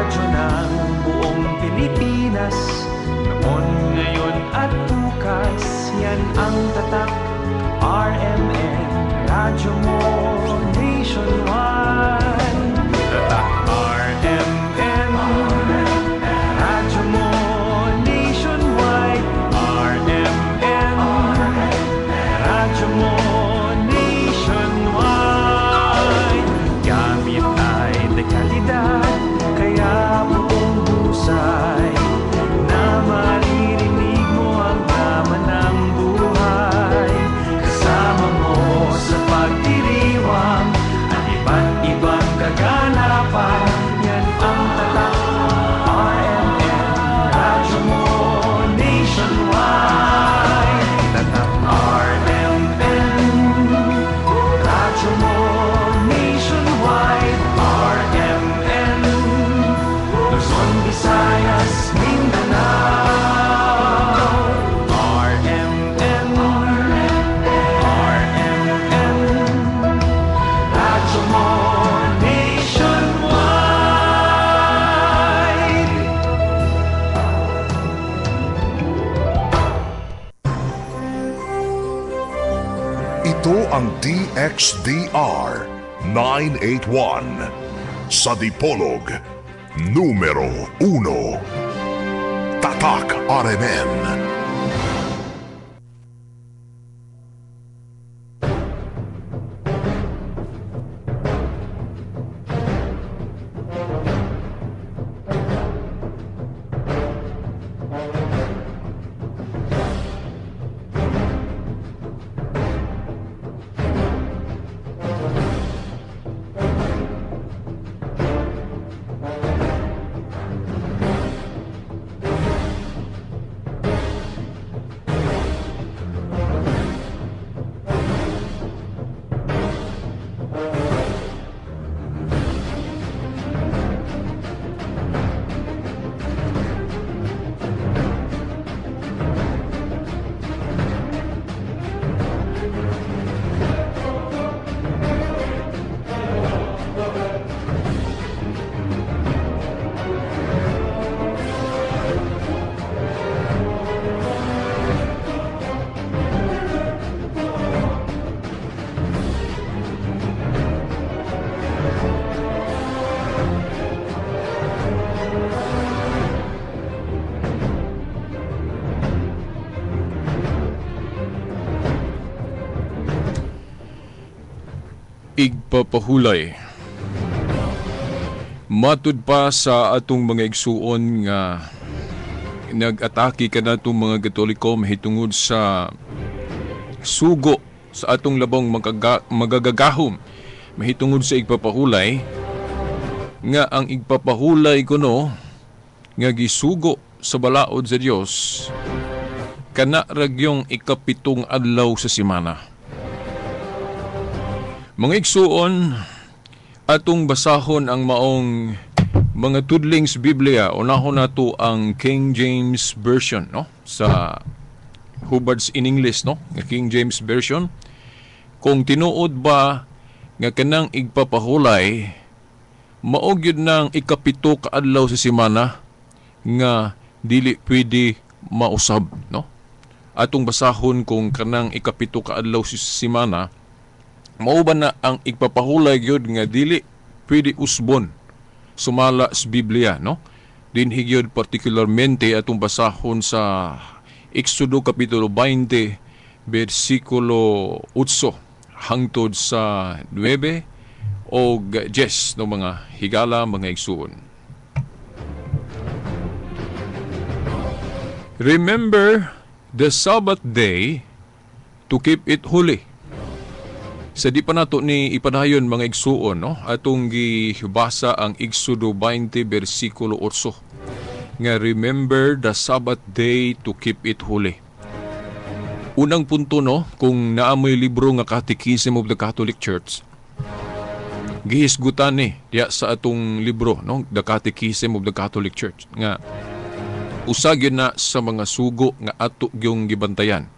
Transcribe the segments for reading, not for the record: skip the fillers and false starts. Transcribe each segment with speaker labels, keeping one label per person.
Speaker 1: Radyo ng buong Pilipinas. Noon, ngayon at bukas, yan ang tatak RMN. Radyo mo nationwide. Tatak RMN. Radyo mo nationwide. RMN. Radyo mo nationwide. Gamit ay dekalidad, kaya buong husay na maririnig mo ang drama ng buhay. Kasama mo sa pagdiriwang ang iba't ibang kaganapan. Yan ang tatak RMN. Radyo mo nationwide. Tatak RMN. Radyo mo nationwide. RMN. Luzon, Visayas, Mindanao. RMN. RMN. Radyo mo nationwide.
Speaker 2: Ito ang DXDR 981 sa Dipolog, numero 1. Tatak RMN.
Speaker 3: Igpapahulay. Matud pa sa atong mga igsuon nga nag-atake kanatong mga Katoliko mahitungod sa sugo sa atong labong magagagahom mahitungod sa igpapahulay, nga ang igpapahulay kuno nga gisugo sa balaod sa Dios kana ragyong 7 adlaw sa semana. Mga igsuon, atong basahon ang maong mga tudling sa Biblia. Unahon nato ang King James Version, no? Sa Hubbard's in English, no? Nga King James Version. Kung tinuod ba nga kanang igpapahulay mao gyud nang 7 ka adlaw sa semana nga dili pwede mausab, no? Atong basahon kung kanang 7 ka adlaw sa semana mao ba na ang igpapahulay gyud nga dili pwede usbon sumala sa Biblia, no? Dinhi gyud partikularmente atong basahon sa Exodo kapitulo 20 bersikulo 8 hangtod sa 9 og 10, no, mga higala, mga igsuon. Remember the Sabbath day to keep it holy. Sa di pa nato ni ipadayon, mga igsuon, no, atong gibasa ang Exodo 20 bersikulo 8 nga remember the Sabbath day to keep it holy. Unang punto, no, kung naamoy libro nga Catechism of the Catholic Church, gihisgutan ni diya sa atong libro, no, The Catechism of the Catholic Church, nga usa gyud na sa mga sugo nga ato gyung gibantayan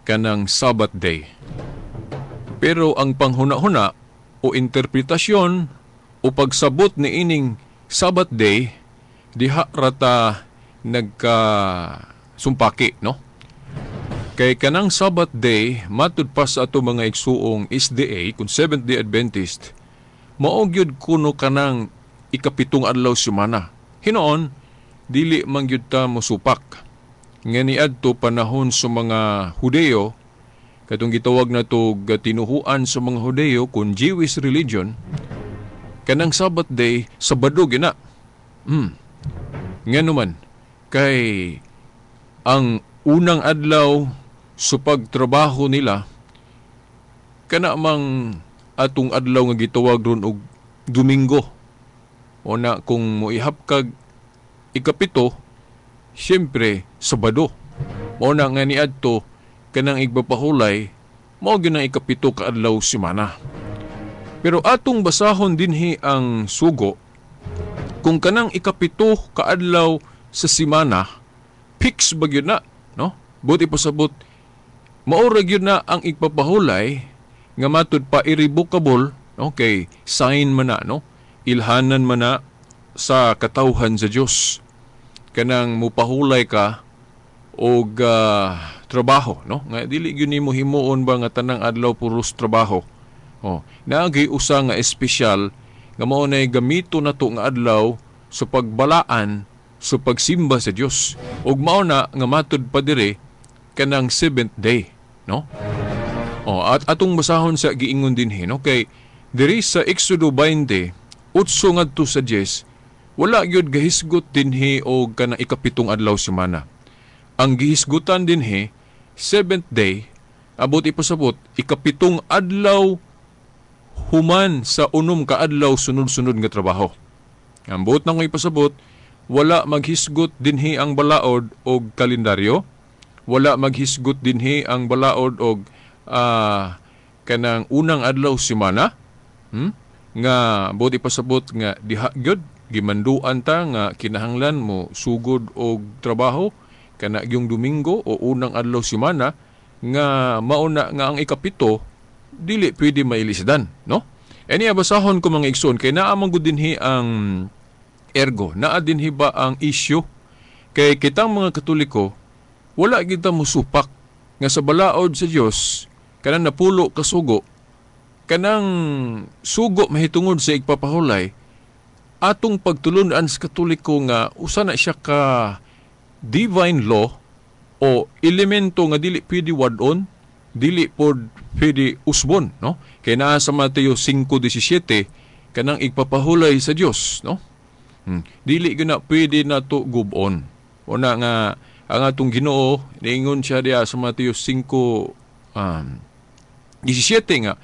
Speaker 3: kanang Sabbath day. Pero ang panghuna-huna o interpretasyon o pagsabot ni ining Sabbath day diha rata nagka sumpaki, no? Kay kanang Sabbath day, matud pa sa ato mga igsuong SDA, kung Seventh Day Adventist, mao gyud kuno kanang ikapitong adlaw semana. Hinoon, dili man gyud ta mosupak. Nga niadto panahon sa mga Hudeo, katong gitawag na to tinuhuan sa mga Hudeo kun Jewish religion, kanang Sabbath day, Sabado gina. Nga naman, kay ang unang adlaw sa pagtrabaho nila, kana mang atong adlaw nga gitawag ron og Domingo. O na kung moihap kag ikapito, siyempre Sabado. Mao na nga niadto kanang igpapahulay, mao gyud ang ikapito ka adlaw semana. Pero atong basahon dinhi ang sugo, kung kanang ikapito ka adlaw sa semana, fix ba gyud na, no? Buti pasabot, mao ra gyud na ang igpapahulay nga matud pa irrevocable, okay, sign man na, no? Ilhanan man na sa katawhan sa Dios. Kanang mupahulay ka og trabaho, no? Nga dili gyud nimo himuon ba nga tanang adlaw puros trabaho. Oh, naagay usa nga espesyal nga mao nay gamito nato nga adlaw sa pagbalaan sa pagsimba sa Dios. Ug mao na nga matud pa dire kanang seventh day, no? Oh, at atong basahon sa giingon dinhi, no? Kay diri sa Exodo 20, 8 ngadto sa 10, wala gyud gahisgot dinhi og kanang ikapitong adlaw semana. Ang gihisgutan dinhi seventh day, abot ipasabot ikapitong adlaw human sa unom ka adlaw sunod-sunod nga trabaho. Ang buot nang ipasabot, wala maghisgot dinhi ang balaod og kalendaryo, wala maghisgot dinhi ang balaod og kanang unang adlaw semana, nga buot ipasabot nga diha gyud gimanduan ta nga kinahanglan mo sugod og trabaho kana yung Domingo o unang adlaw semana, nga mauna nga ang ikapito dili pwede mailisdan, no? Eni basahon ko mga igsoon kay naa man gud dinhi ang ergo, naa dinhi ba ang issue kay kitang mga Katoliko wala kita mosupak nga sa balaod sa Dios kanang napulo ka sugo, kanang sugo mahitungod sa igpapahulay, atong pagtulun-an sa Katoliko nga usa na siya ka divine law o elemento nga dili pwede wad-on, dili pod pwede usbon, no? Kay naa sa Mateo 5:17 kanang igpapahulay sa Dios, no? Dili gyud na pwede nato gub-on. Una nga ang atong Ginoo niingon siya diha sa Mateo 5:17 nga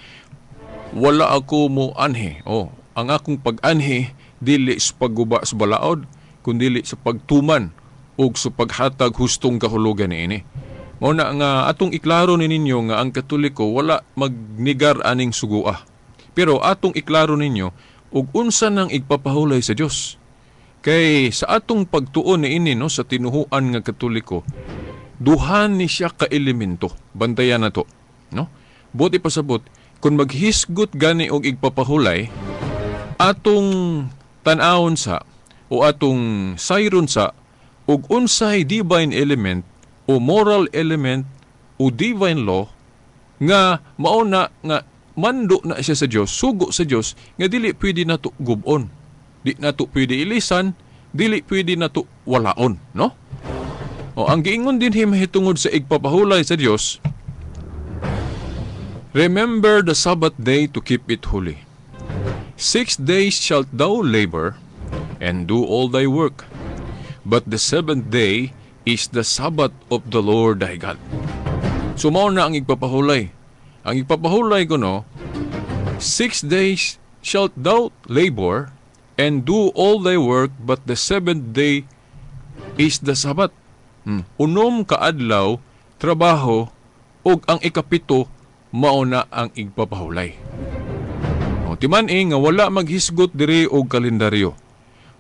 Speaker 3: wala ako mo anhi. Oh, ang akong pag-anhi dili sa pagguba sa balaod, kundi sa pagtuman ug sa paghatag hustong kahulugan niini. Mao na nga atong iklaro ni ninyo nga ang Katoliko wala magnigar aning sugua. Pero atong iklaro ninyo ug unsa nang igpapahulay sa Dios. Kay sa atong pagtuon niini, no, sa tinuhuan nga Katoliko, duhan ni siya ka elemento. Bantayan nato, no? Buti pasabot, kung maghisgot gani og igpapahulay, atong tan-awon sa o atong sayron sa og unsay divine element o moral element o divine law nga mao na nga mando na siya sa Dios, sugo sa Dios nga dili pwede nato gub-on, di nato pwede ilisan, dili pwede nato walaon, no? O ang giingon dinhi mahitungod sa igpapahulay sa Dios, remember the Sabbath day to keep it holy. 6 days shalt thou labor and do all thy work, but the seventh day is the Sabbath of the Lord thy God. So mao na ang igpapahulay. Ang igpapahulay ko, no, 6 days shalt thou labor and do all thy work, but the seventh day is the Sabbath. Unom ka adlaw trabaho ug ang ikapito mao na ang igpapahulay. O, timan-i nga wala maghisgot diri og kalendaryo.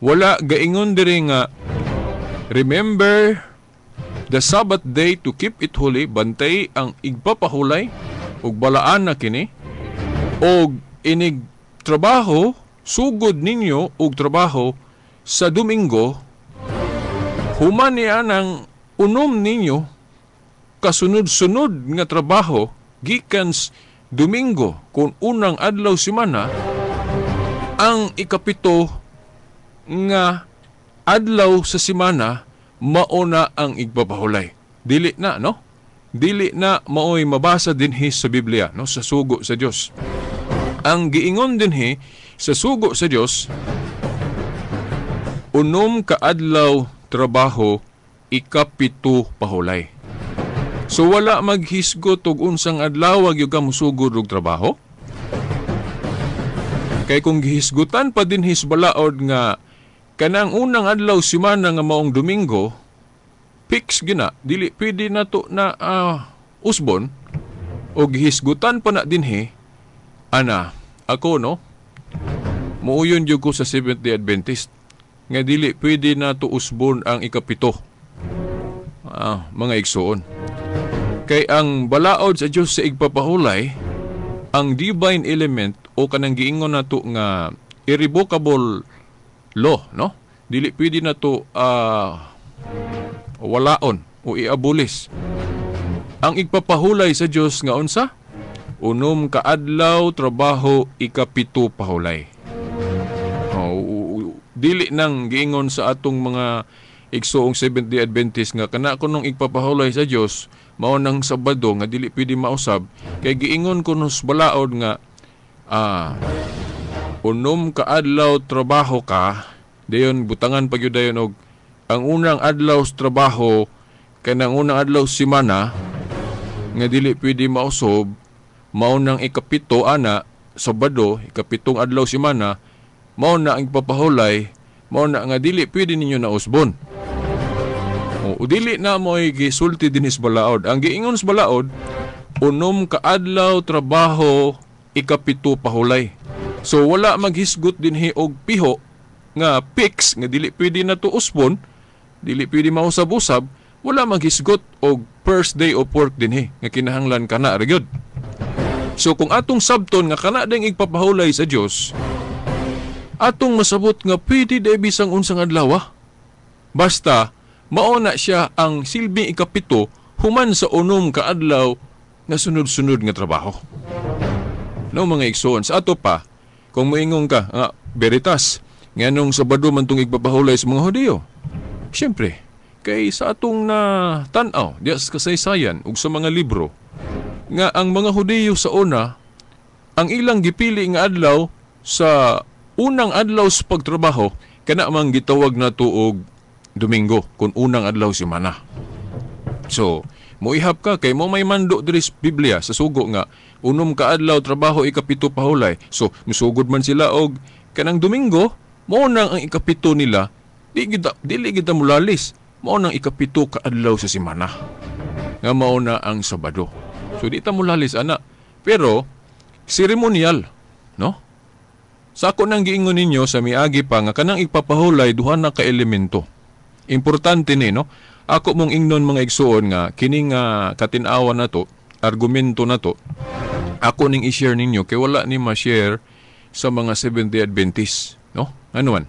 Speaker 3: Wala gaingon diri nga remember the Sabbath day to keep it holy, bantay ang igpapahulay ug balaan na kini, og inig trabaho sugod ninyo og trabaho Sa Domingo, human niya ng unom ninyo kasunod-sunod nga trabaho gikan Domingo kung unang adlaw semana, ang 7 nga adlaw sa semana mauna ang igpapahulay. Dili na, no? Dili na maoy mabasa dinhi sa Biblia, no? Sa sugo sa Dios. Ang giingon dinhi sa sugo sa Dios, 6 ka adlaw trabaho, 7 pahulay. So wala maghisgot og unsang adlaw gyud ka mosugod og trabaho. Kay kung gihisgutan pa dinhi sa balaod nga kanang unang adlaw semana nga maong Domingo, fix gina, dili pwede nato na usbon o gihisgutan pa na dinhi. Ana, ako no, muuyon jud ko sa Seventh-day Adventist nga dili pwede nato usbon ang 7. Mga igsuon. Kay ang balaod sa Dios sa igpapahulay, ang divine element o kanang giingon nato nga irrevocable law, no? Dili pwede nato walaon o iabulis. Ang igpapahulay sa Dios nga unsa? 6 ka adlaw trabaho, 7 pahulay. Oh, dili nang giingon sa atong mga igsuong Seventh-day Adventist nga kana kunong igpapahulay sa Dios mao nang Sabado nga dili pwede mausab, kay giingon kuno sa balaod nga 6 ka adlaw trabaho ka, dayon butangan pa gyud dayon og ang unang adlaw sa trabaho kanang unang adlaw sa semana nga dili pwede mausab, mao nang 7 ana Sabado, 7 adlaw semana, mao na ang ipapahulay, mao na nga dili pwede ninyo nausbon. O dili na mo'y gisulti dinhi sa balaod. Ang giingon sa balaod, 6 ka adlaw trabaho, 7 pahulay. So wala maghisgot dinhi og piho nga fix nga dili pwede na to usbon, dili pwede mausab-usab, wala maghisgot og first day of work dinhi nga kinahanglan kana ra gyud. So kung atong sabton nga kana ding igpapahulay sa Dios, atong masabot nga pwede day bisang unsang adlaw. Basta mao na siya ang silbing 7 human sa 6 ka adlaw nga sunod-sunod nga trabaho. No mga igsoon, sa ato pa, kung moingon ka nga veritas nganong Sabado man tong igpapahulay sa mga Hudiyo. Siyempre, kay sa atong na tan-aw diya sa kasaysayan ug sa mga libro nga ang mga Hudiyo sa una, ang ilang gipili nga adlaw sa unang adlaw sa pagtrabaho kana man gitawag nato og Domingo kung unang adlaw semana. So, moihap ka kay mo may mando diri sa Biblia sa sugo nga 6 ka adlaw trabaho, 7 pahulay. So, misugod man sila og kanang Domingo, mao nang ang 7 nila, dili gid mulalis. Mao nang 7 ka adlaw sa semana nga mao na ang Sabado. So di ta mulalis ana. Pero seremonial, no? Sa ako nang giingon ninyo sa miagi pa nga kanang igpapahulay duha na ka elemento. Importante ni, no? Ako mong ingnon mga igsuon nga kini nga katin-awan nato, argumento nato, ako ning i-share ninyo kay wala ni ma-share sa mga Seventh-day Adventist, no? Ano man?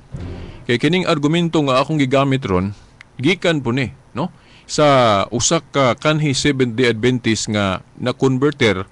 Speaker 3: Kay kining argumento nga akong gigamit ron, gikan po ni, no? Sa usa ka kanhi Seventh-day Adventist nga na-converter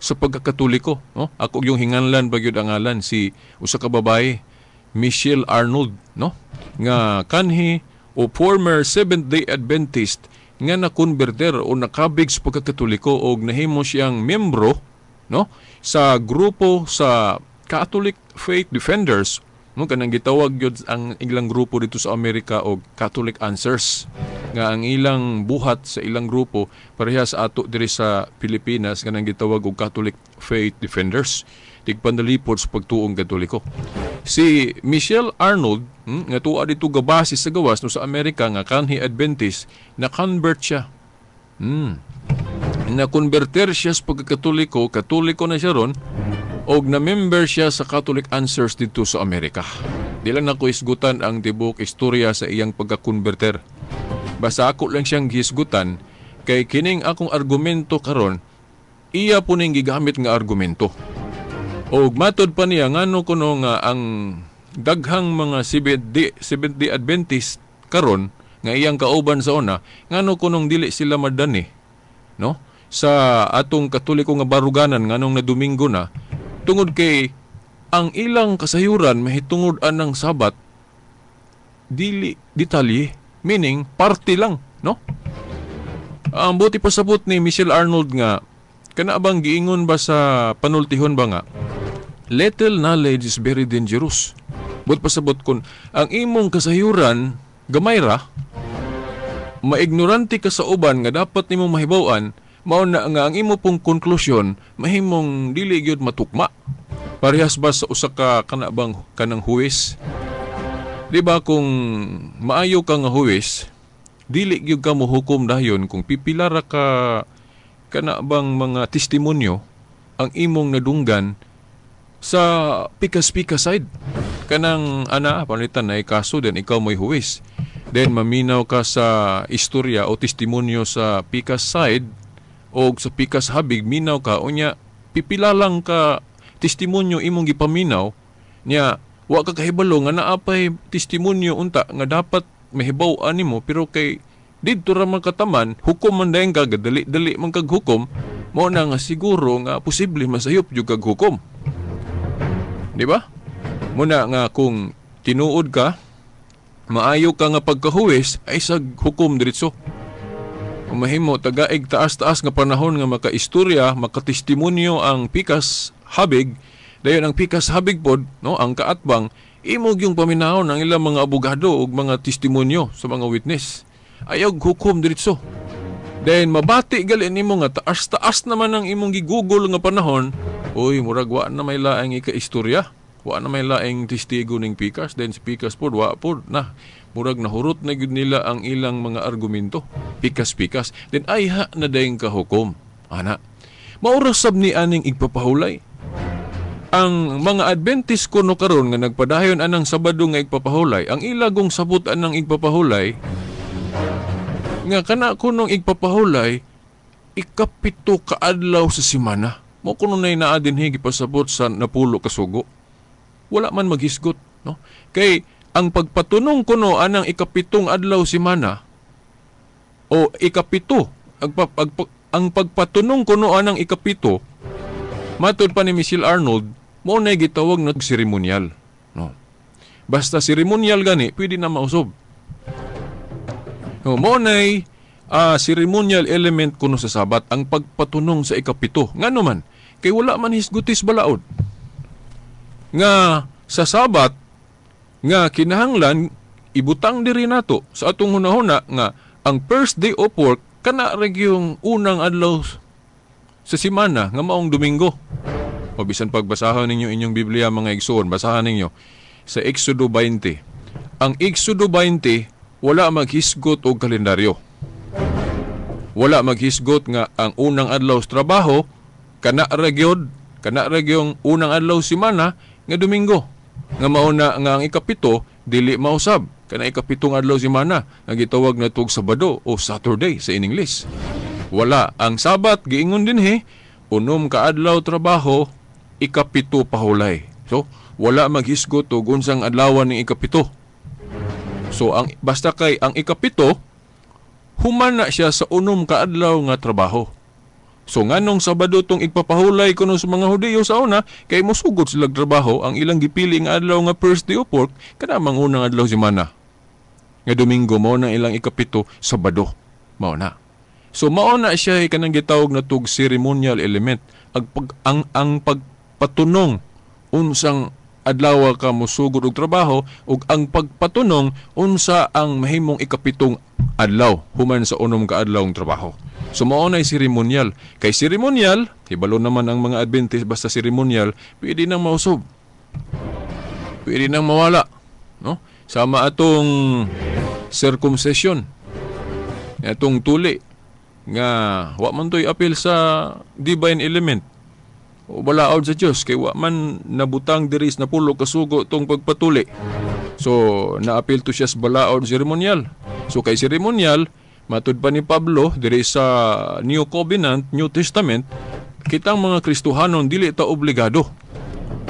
Speaker 3: sa pagkakatoliko, no? Ako yung hinganlan ba gyud ang ngalan si usa ka babae, Michelle Arnold, no? Nga kanhi o former Seventh-day Adventist nga na-converter o nakabig sa pagkakatoliko og nahimo siyang membro, no, sa grupo sa Catholic Faith Defenders, no, kanang gitawag gyud ang ilang grupo dito sa Amerika og Catholic Answers, nga ang ilang buhat sa ilang grupo pareha sa ato diri sa Pilipinas kanang gitawag og Catholic Faith Defenders, tigpanalipod sa pagtuong Katoliko. Si Michelle Arnold, nga tuwa dito gabase sa gawas no sa Amerika nga kanhi Adventist, na-convert siya. Na-converter siya sa pagkakatoliko, Katoliko na siya ron, og na-member siya sa Catholic Answers dito sa Amerika. Di lang nako isgutan ang tibuok istorya sa iyang pagka-converter. Basta ako lang siyang gisgutan kay kining akong argumento karon, iya po ning gigamit nga argumento. Og matod pa niya ngano kuno nga ang daghang mga Seventh Day Adventist karon nga iyang kauban sa una, ngano kunong dili sila madani, no, sa atong Katoliko nga baruganan, nganong na Domingo na, tungod kay ang ilang kasayuran mahitungod anang Sabat dili detalye, meaning parte lang, no? Ang buti pasabot ni Michelle Arnold nga kana bang giingon ba sa panultihon ba nga little knowledge is very dangerous. But pasabot kun ang imong kasayuran gamay ra, maignorante ka sa uban nga dapat nimo mahibaw-an, mao na nga ang imo pong konklusyon mahimong dili gyud matukma. Parehas ba sa usa ka kana bang kanang huwes? Di ba kung maayo ka nga huwes, dili gyud ka mohukom dayon kung pipila ra ka kana bang mga testimonyo ang imong nadunggan sa pikas-pikas side. Kanang ana panitan na kaso, then ikaw mo'y huwes. Then maminaw ka sa istorya o testimonyo sa pikas side o sa pikas habig, minaw ka, unya pipila lang ka testimonyo imong gipaminaw niya, wa ka kahibalo nga naa pay testimonyo unta nga dapat mahibaw-an nimo, pero kay didto ra man kataman, hukom man dayon ka, gadali-dali man kag hukom, mao na nga siguro nga posible masayop jud kag hukom, di ba? Muna nga kung tinuod ka, maayo ka nga pagkahuwes, ay sag hukom diretso. Mahimo tagaig taas-taas nga panahon nga makaistorya, makatestimonyo ang pikas habig, dayon ang pikas habig pod, no, ang kaatbang, imo gyung paminahon ang ilang mga abogado ug mga testimonyo sa mga witness. Ayaw hukom diretso. Then mabati gali nimo nga taas-taas naman ang imong gigugol nga panahon, uy, murag wa na may laing ika-istorya, wa na may laing testigo ning pikas, then si pikas pod wa pod na. Murag nahurot na gyud nila ang ilang mga argumento, pikas-pikas, then ayha na dayeng kahukom. Ana, maura sab ni aning igpapahulay. Ang mga Adventist kuno karon nga nagpadayon anang Sabado nga igpapahulay, ang ilagong sabot anang igpapahulay nga kana kunong igpapahulay 7 ka adlaw sa semana. Mo kuno nay naa dinhi gipasabot sa 10 ka sugo. Wala man maghisgot, no? Kay ang pagpatunong kuno anang 7 adlaw semana o 7, ang pagpatunong kuno anang 7, matud pa ni Michelle Arnold, mao nay gitawag na seremonial, no? Basta seremonial gani, pwede na mausob. No, mao nay ceremonial element kuno sa Sabat, ang pagpatunong sa 7. Ngano man? Kay wala man hisgutis balaod nga sa Sabat nga kinahanglan ibutang diri nato sa atong hunahuna nga ang first day of work kana ra gyung unang adlaw sa semana nga maong Domingo. O bisan pagbasahon ninyo inyong Biblia, mga igsoon, basahan ninyo sa Exodo 20. Ang Exodo 20 wala maghisgot og kalendaryo. Wala maghisgot nga ang unang adlaw sa trabaho kana ra gyud, kana ra gyung unang adlaw semana nga Domingo. Nga mauna nga ang 7 dili mausab kana 7 adlaw semana nga gitawag na tug Sabado o Saturday sa in English. Wala ang Sabat giingon dinhi 6 ka adlaw trabaho, 7 pahulay. So wala maghisgot og unsang adlawan ning 7. So ang basta kay ang 7 human na siya sa 6 ka adlaw nga trabaho. So nganong Sabado tong igpapahulay kuno sa mga Hudiyo sa una, kay mosugod sila trabaho, ang ilang gipili nga adlaw nga first day of work kana mang unang adlaw semana nga Domingo, mao na ilang 7 Sabado, mao na. So mao na siya kanang gitawag na tug ceremonial element, ang pagpatunong unsang adlaw ka mosugod og trabaho ug ang pagpatunong unsa ang mahimong 7 adlaw human sa 6 ka adlaw ang trabaho. So mao na seremonial. Kay seremonial, hibalo naman ang mga Adventist, basta seremonial, pwede nang mausob. Pwede nang mawala, no? Sama atong circumcision, atong tuli nga wa man toy apil sa divine element o balaod sa Dios kay wa man nabutang diri sa 10 ka sugo tong pagpatuli. So naapil to siya sa balaod seremonial. So kay seremonial, matud pa ni Pablo diri sa New Covenant, New Testament, kitang mga Kristohanon dili ta obligado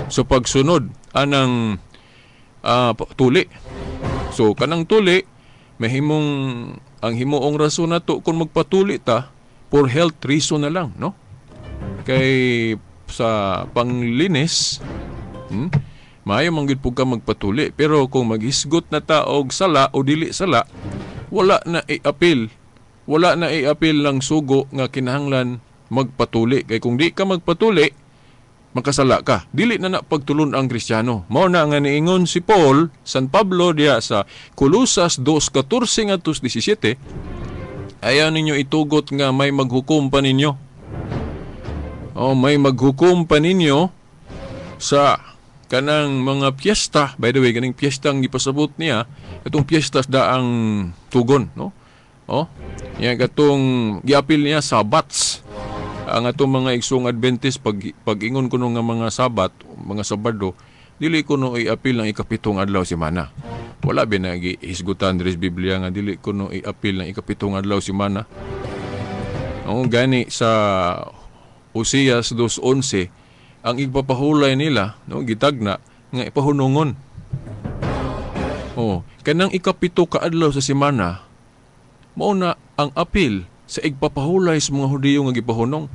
Speaker 3: sa pagsunod anang tuli. So kanang tuli mahimong ang himuong rason nato kung magpatuli ta for health reason na lang, no? Kay sa panglinis, maayo man gyud pud ka magpatuli, pero kung maghisgot na ta og sala o dili sala, wala na i-appeal. Wala na i-appeal lang sugo nga kinahanglan magpatuli. Kay kung di ka magpatuli, makasala ka. Dili na na pagtulon ang Kristiyano. Mao na nga niingon si Paul, San Pablo diha sa Colosas 2:14 ngadto 17, ayaw ninyo itugot nga may maghukom pa ninyo. O may maghukom pa ninyo sa kanang mga piyesta. By the way, kaning piyesta ang gipasabot niya, itong piyesta sa daang tugon, no? Oh, yan katong giapil niya Sabats. Ang atong mga igsoong Adventist, pag ingon kuno nga mga Sabat, mga Sabado, dili kuno i-apil ang 7 nga adlaw semana. Wala ba na gihisgutan diri sa Biblia nga dili kuno i-apil ang 7 nga adlaw semana? Oo, gani sa Oseas 2:11, ang igpapahulay nila, no, gitagna nga ipahunungon. Oh, kanang 7 ka adlaw sa semana, mao na ang apil sa igpapahulay sa mga Hudiyo nga gipahunong.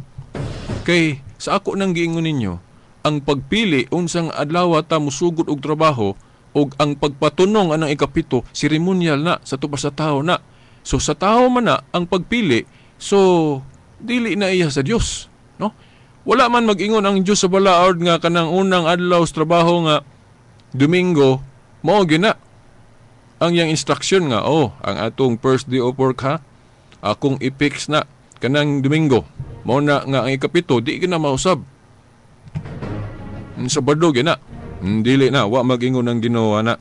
Speaker 3: Kay sa ako nang giingon ninyo, ang pagpili unsang adlaw ta musugod og trabaho ug ang pagpatunong anang 7, seremonyal na sa tupas sa tao na. So sa tao man na ang pagpili, so dili na iya sa Dios, no? Wala man mag-ingon ang Dios sa balaod nga kanang unang adlaw sa trabaho nga Domingo mao gina ang iyang instruction nga, oh, ang atong first day of work ha, akong i-fix na kanang Domingo. Mao na nga ang 7 di gina mausab. Sabado gina. Dili na wa mag-ingon ang Ginoo na.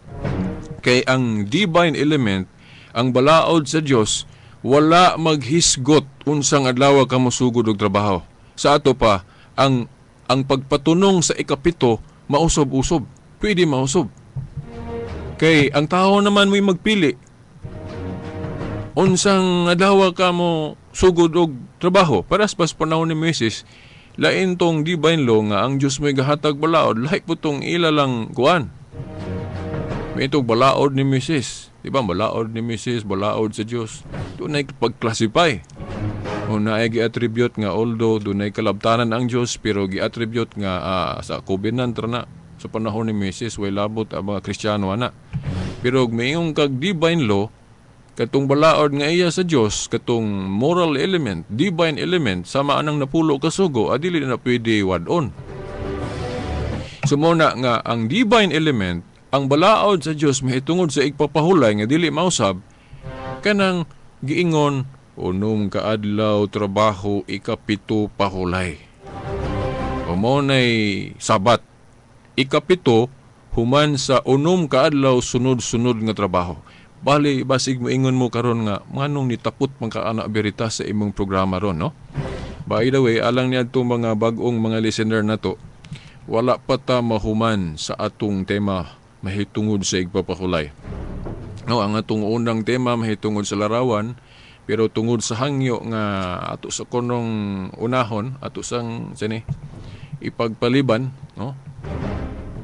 Speaker 3: Kay ang divine element, ang balaod sa Dios, wala maghisgot unsang adlaw ka mosugod og trabaho. Sa ato pa ang pagpatunong sa 7 mausab-usob. Pwede mausab. Kay ang tao naman mo'y magpili unsang adlaw ka mo sugod og trabaho. Paras pas panahon ni Moises, lain tong divine law nga ang Dios mo'y gahatag balaod, lahi po tong ila lang kuan. May itong balaod ni Moises. Di ba? Balaod ni Moises, balaod sa Dios. Dunay pag-classify. O naay gi-attribute nga although dunay kalabtanan ang Dios, pero gi-attribute nga sa covenant ra na sa panahon ni Moises, way labot ang mga Kristiyano ana. Pero mayong kag divine law, katong balaod nga iya sa Dios, katong moral element, divine element, sama anang 10 ka sugo, adili na pwede wad-on. So mao na nga ang divine element, ang balaod sa Dios mahitungod sa igpapahulay nga dili mausab, kanang giingon 6 ka adlaw trabaho, 7 pahulay. O mao nay Sabat. 7 human sa 6 ka adlaw sunod-sunod nga trabaho. Bali, basig moingon mo karon nga nganong nitapot man ka ana Veritas sa imong programa ron, no? By the way, alang niadto mga bag-ong mga listener nato, wala pa ta mahuman sa atong tema mahitungod sa igpapahulay. No, ang atong unang tema mahitungod sa larawan, pero tungod sa hangyo nga ato sa kunong unahon, ato sang sini ipagpaliban, no?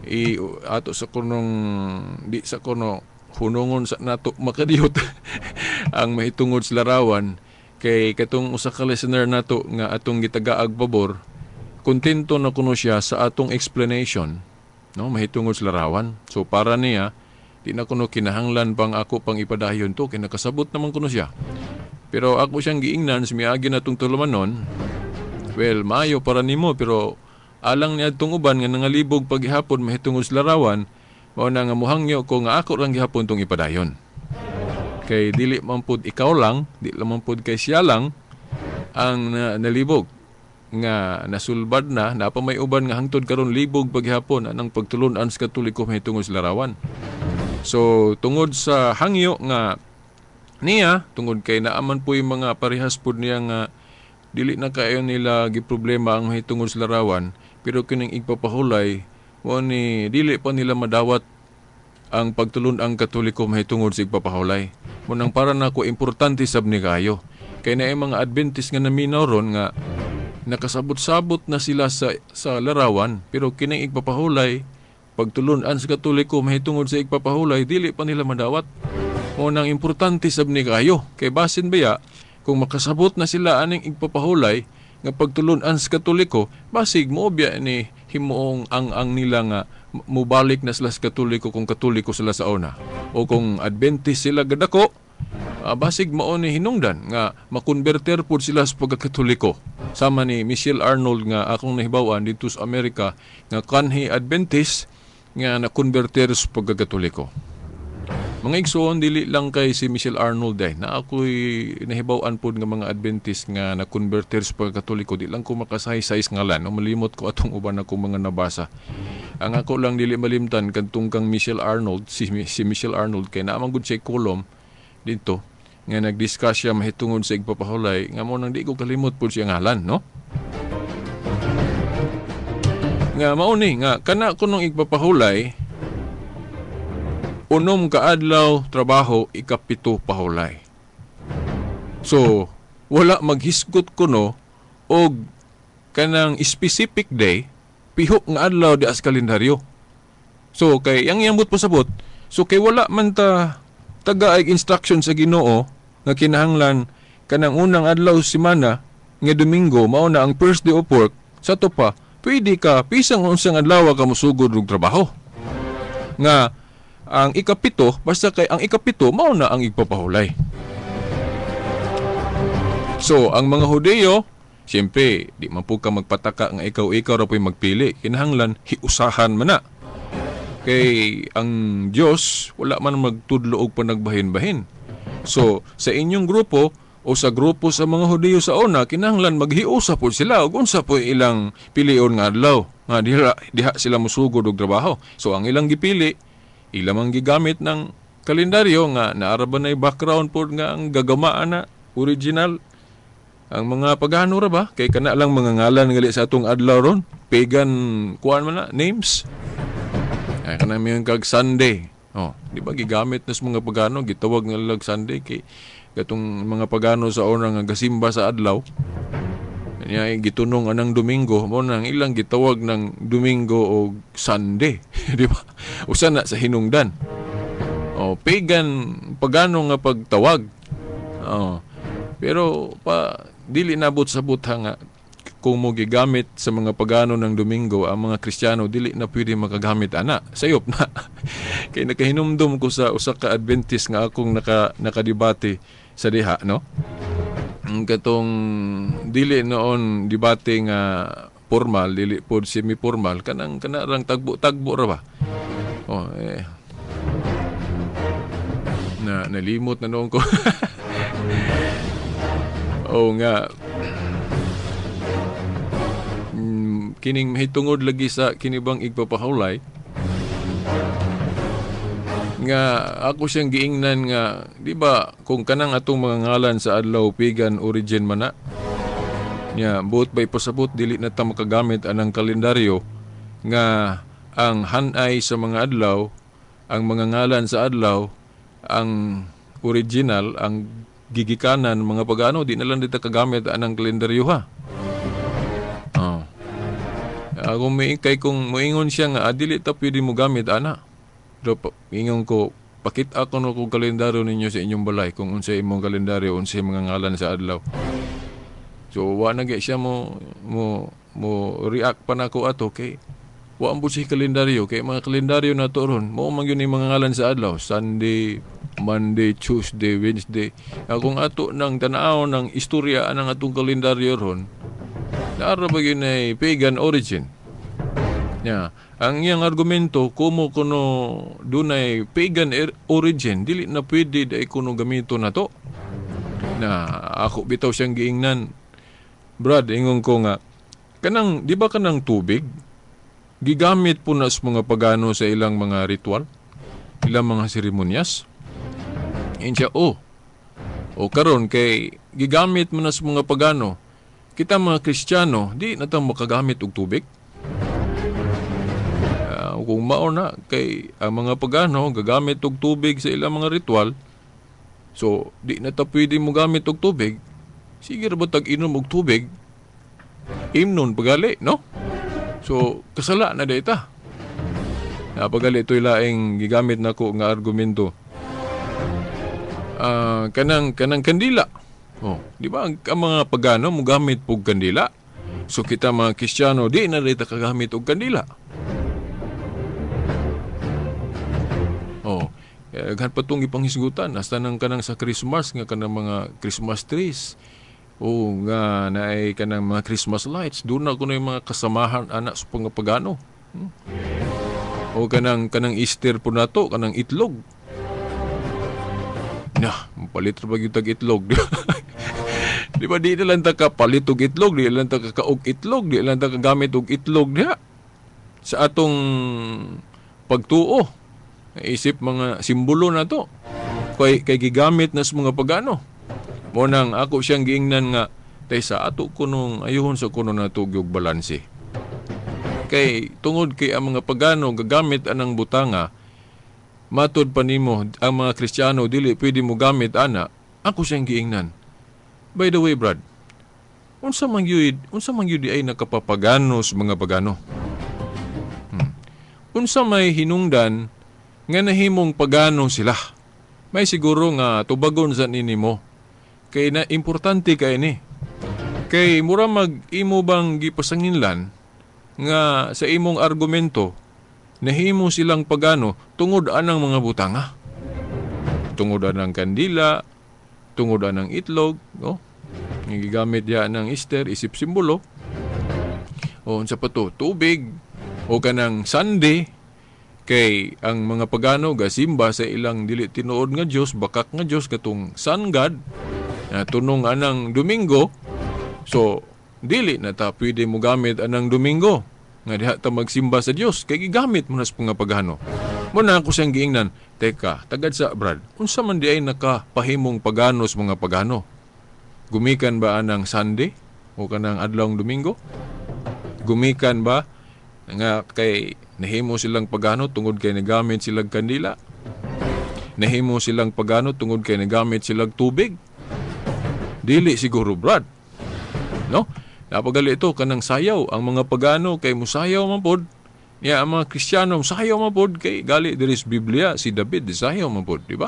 Speaker 3: I ato sa kunong di sa kuno hunungon sa nato makadiyot ang mahitungod sa larawan, kay katong usa ka listener nato nga atong gitagaag pabor, kontento na kuno siya sa atong explanation, no, mahitungod sa larawan. So para niya di na kuno kinahanglan pang ako pang ipadayon to, kay nakasabot naman kuno siya. Pero ako siyang giingnan sa miagi natong tulumanon, well, maayo para nimo, pero alang niadtong uban nga nangalibog paghihapon mahitungod sa larawan, mao na nga muhangyo ko nga ako lang gihapon tong ipadayon. Kay dili man pud ikaw lang, di lang man pud kay siya lang ang nalibog nga nasulbad na, napa may uban nga hangtod karon libog paghihapon anang pagtulun-an sa Katoliko mahitungod sa larawan. So tungod sa hangyo nga niya, tungod kay naaman po yung mga parehas pud niya nga dili na kayo nila giproblema ang mahitungod sa larawan, pero kining igpapahulay mo ni dili pa nila madawat ang pagtulun-ang Katoliko mahitungod sa igpapahulay. Munang para nako importante sab ni kayo. Kay naay mga Adventist nga naminaw ron nga nakasabot-sabot na sila sa larawan, pero kining igpapahulay pagtulun-an sa Katoliko mahitungod sa igpapahulay, dili pa nila madawat. Mo nang importante sab ni kayo kay basin baya kung makasabot na sila aning igpapahulay nga pagtulun-an sa Katoliko, basig moobya ni himuong ang nila nga mubalik na sila sa Katoliko kung Katoliko sila sa una. O kung Adventist sila gadako, basig mao ni hinungdan nga makonverter pud sila sa pagkakatoliko. Sama ni Michelle Arnold nga akong nahibaw-an dito sa Amerika nga kanhi Adventist nga nakonverter sa pagkakatoliko. Mga igsoon, dili lang kay si Michelle Arnold na ako'y nahibaw-an pod nga mga Adventist nga nakonverter sa pagkakatoliko. Di lang ko makasaysay ngalan, no? Malimot ko atong uban akong mga nabasa. Ang ako lang dili malimtan kadtong kang Michelle Arnold, si Michelle Arnold kay naa man gud siya kolom dito nga nag-discuss siya mahitungod sa igpapahulay nga mo nang di ko kalimot pod siya ngalan, no? Nga mao ni nga kana kunong igpapahulay, 6 ka adlaw trabaho, 7 pahulay. So, wala maghisgot kuno og kanang specific day, piho nga adlaw di as kalendaryo. So, kay ang iyang pasabot, so kay wala man ta taga ay instruction sa Ginoo nga kinahanglan kanang unang adlaw semana nga Domingo mao na ang first day of work. Sa to pa, pwede ka pisang unsang adlaw ka mosugod og trabaho. Nga ang 7, basta kay ang 7 mao na ang igpapahulay. So, ang mga Hudiyo, siyempre, di man po ka magpataka nga ikaw-ikaw ra po'y magpili. Kinahanglan, hiusahan man na. Kay ang Diyos, wala man magtudlo og panagbahin-bahin. So, sa inyong grupo o sa grupo sa mga Hudiyo sa una, kinahanglan maghiusa po sila og unsa po ilang pilion nga adlaw nga diha sila mosugod og trabaho. So, ang ilang gipili, ilang ang gigamit ng kalendaryo nga naara ba na background po nga ang gagamaan na original ang mga pagano ra ba kay kana lang mga ngalan gali sa atong adlaw ron, pagan kuan man na names. Ay kana may kag Sunday. Oh, di ba gigamit na sa mga pagano, gitawag nga lag Sunday kay katong mga pagano sa una nga gasimba sa adlaw. Niya gitunong anang Domingo, mo nang ilang gitawag ng Domingo o Sunday, di ba? Usa na sa hinungdan. Oh, pagan pagano nga pagtawag. Oh, pero pa dili nabot sa butha nga kung mo gigamit sa mga pagano ng Domingo ang mga Kristiyano dili na pwede makagamit ana. Sayop na. Kay nakahinumdum ko sa usa ka Adventist nga akong nakadebate sa diha, no? Katong dili noon debate nga formal, dili pod semi-formal, kanang kanarang tagbo-tagbo ra ba. Oh, eh. Na nalimot na noon ko. Oh nga. Kining mahitungod lagi sa kinibang igpapahulay nga ako siyang giingnan nga di ba kung kanang atong mga ngalan sa adlaw pagan origin man na nya buot ba ipasabot dili na ta makagamit anang kalendaryo nga ang hanay sa mga adlaw, ang mga ngalan sa adlaw, ang original, ang gigikanan mga pagano, di na lang dita kagamit anang kalendaryo ha. Oh. Kung may kay kung moingon siya nga dili ta pwede mo gamit ana. Pero ingon ko, pakita ko no kung kalendaryo ninyo sa inyong balay, kung unsay imong kalendaryo, unsay mga ngalan sa adlaw. So wa na gyud siya mo react pa nako ato kay wa ang siya kalendaryo kay mga kalendaryo na to ron mao man gyud ni mga ngalan sa adlaw, Sunday, Monday, Tuesday, Wednesday. Kung ato nang tan-aw ng istorya anang atong kalendaryo ron, naara ba gyud nay pagan origin. Ya, ang iyang argumento kumo kuno dunay pagan origin, dili na pwede dai kuno gamito na to. Na ako bitaw siyang giingnan, Brad, ingon ko nga kanang di ba kanang tubig gigamit po na sa mga pagano sa ilang mga ritual, ilang mga seremonyas. Insiya, oh. O karon kay gigamit mo na sa mga pagano, kita mga Kristiyano, di na ta makagamit og tubig. Kung mao na kay ang mga pagano gagamit og tubig sa ilang mga ritual, so di na ta pwede mo gamit og tubig. Sige ra ba tag inom og tubig? Imnon pagali, no? So kasala na dita. Napagali ito'y laing gigamit nako nga argumento. Kanang kanang kandila. Oh, di ba ang mga pagano mogamit pog kandila? So kita mga Kristiyano di na rin ta kagamit og kandila. Oh, daghan pa tong ipanghisgutan hasta nang kanang sa Christmas nga kanang mga Christmas trees. O nga naay kanang mga Christmas lights, doon na kuno yung mga kasamahan ana sa mga pagano. O kanang kanang Easter po nato, kanang itlog. Na, palit ra ba gyud tag itlog? Di ba di na lang ta kapalit og itlog, di lang ta kakaog itlog, di lang ta kagamit og itlog diha sa atong pagtuo. Naisip mga simbolo na to. Kay gigamit na sa mga pagano. Mo nang ako siyang giingnan nga tay sa ato kunong ayuhon sa kuno nato gyud balanse. Kay tungod kay ang mga pagano gagamit anang butanga, matud pa nimo ang mga Kristiyano dili pwede mo gamit ana, ako siyang giingnan. By the way, Brad, unsa man gyud ay nakapapagano sa mga pagano? Unsa may hinungdan nga nahimong pagano sila? May siguro nga tubagon sa nini mo. Kay na importante kay ni. Kay mura mag imo bang gipasanginlan nga sa imong argumento nahimo silang pagano tungod anang mga butanga. Tungod anang kandila, tungod anang itlog, no? Nga gigamit diha ng Easter isip simbolo. O unsa pa to, tubig o kanang Sunday, kay ang mga pagano gasimba sa ilang dili tinuod nga Dios, bakak nga Dios, katong sun god na tunong anang Domingo. So dili na ta pwede mo gamit anang Domingo nga diha ta magsimba sa Dios kay gigamit mo na sa mga pagano. Mo na ako siyang giingnan, teka, tagad sa Brad, unsa man di ay nakapahimong pagano sa mga pagano? Gumikan ba anang Sunday o kanang adlawng Domingo? Gumikan ba nga kay nahimo silang pagano tungod kay nagamit silang kandila? Nahimo silang pagano tungod kay nagamit silang tubig? Dili siguro, Brad. No? Napagali ito kanang sayaw ang mga pagano kay musayaw man pod. Ya ang mga Kristiyano musayaw man pod kay gali diri sa Biblia si David sayaw man pod, di ba?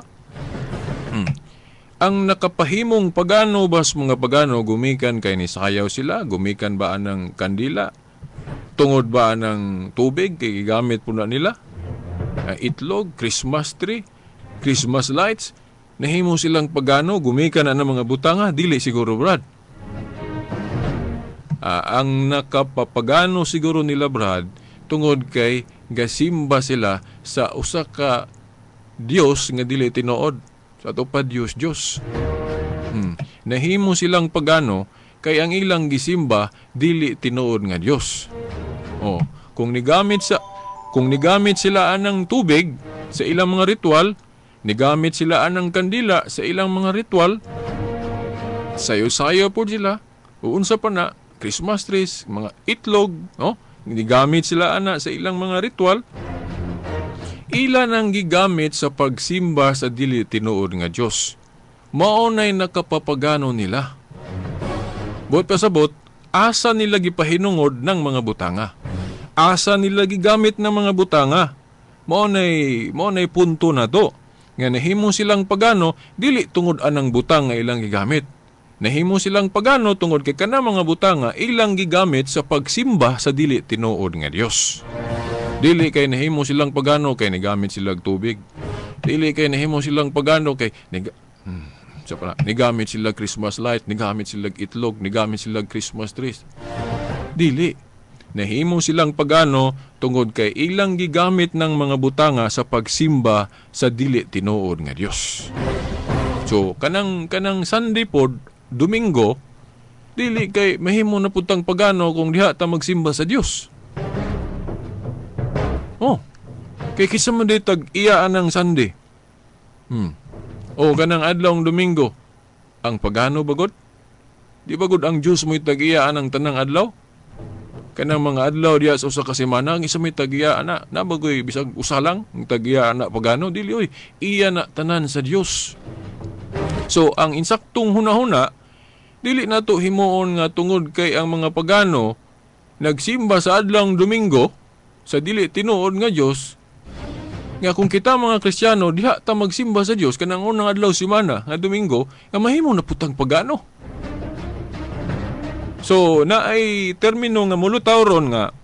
Speaker 3: Ang nakapahimong pagano ba sa mga pagano gumikan kay nisayaw sila, gumikan ba anang kandila? Tungod ba anang tubig kay gigamit po na nila? Itlog, Christmas tree, Christmas lights, nahimo silang pagano, gumikan na ng mga butanga, dili siguro, Brad. Ang nakapapagano siguro nila, Brad, tungod kay gasimba sila sa usa ka Dios nga dili tinuod. Sa ato pa Dios Dios. Nahimo silang pagano kay ang ilang gisimba dili tinuod nga Dios. Oh, kung nigamit sila anang tubig sa ilang mga ritual, nigamit sila anang kandila sa ilang mga ritual, sayo-sayo po sila, uunsa pa na, Christmas trees, mga itlog, no? Nigamit sila ana sa ilang mga ritual, ila nang gigamit sa pagsimba sa dili tinuod nga Dios. Mao nay nakapapagano nila. Buot pasabot, asa nila gipahinungod ng mga butanga? Asa nila gigamit ng mga butanga? Mao nay punto na to. Nga nahimo silang pagano dili tungod anang butang nga ilang gigamit. Nahimo silang pagano tungod kay kana mga butanga ilang gigamit sa pagsimba sa dili tinuod nga Dios. Dili kay nahimo silang pagano kay nigamit silang tubig. Dili kay nahimo silang pagano kay sa pala, nigamit sila Christmas light, nigamit sila itlog, nigamit sila Christmas trees. Dili. Nahimo silang pagano tungod kay ilang gigamit ng mga butanga sa pagsimba sa dili tinuod nga Dios. So kanang kanang Sunday pod, Domingo, dili kay mahimo na putang pagano kung diha ta magsimba sa Dios. Oh. Kay kisa man di tag iya anang Sunday. O kanang adlawng Domingo, ang pagano bagod? Di bagod ang Diyos mo'y tag-iya anang tanang adlaw? Kanang mga adlaw diya sa usa ka semana, ang isa may tag-iya ana, nabagoy bisag usa lang ang tag-iya ana pagano, dili oy, iya na tanan sa Dios. So ang insaktong hunahuna, dili nato himuon nga tungod kay ang mga pagano nagsimba sa adlawng Domingo sa dili tinuod nga Dios, Nga kung kita mga Kristiyano diha ta magsimba sa Dios kanang unang adlaw semana nga Domingo, nga mahimo na putang pagano. So naay termino nga mulutaw ron nga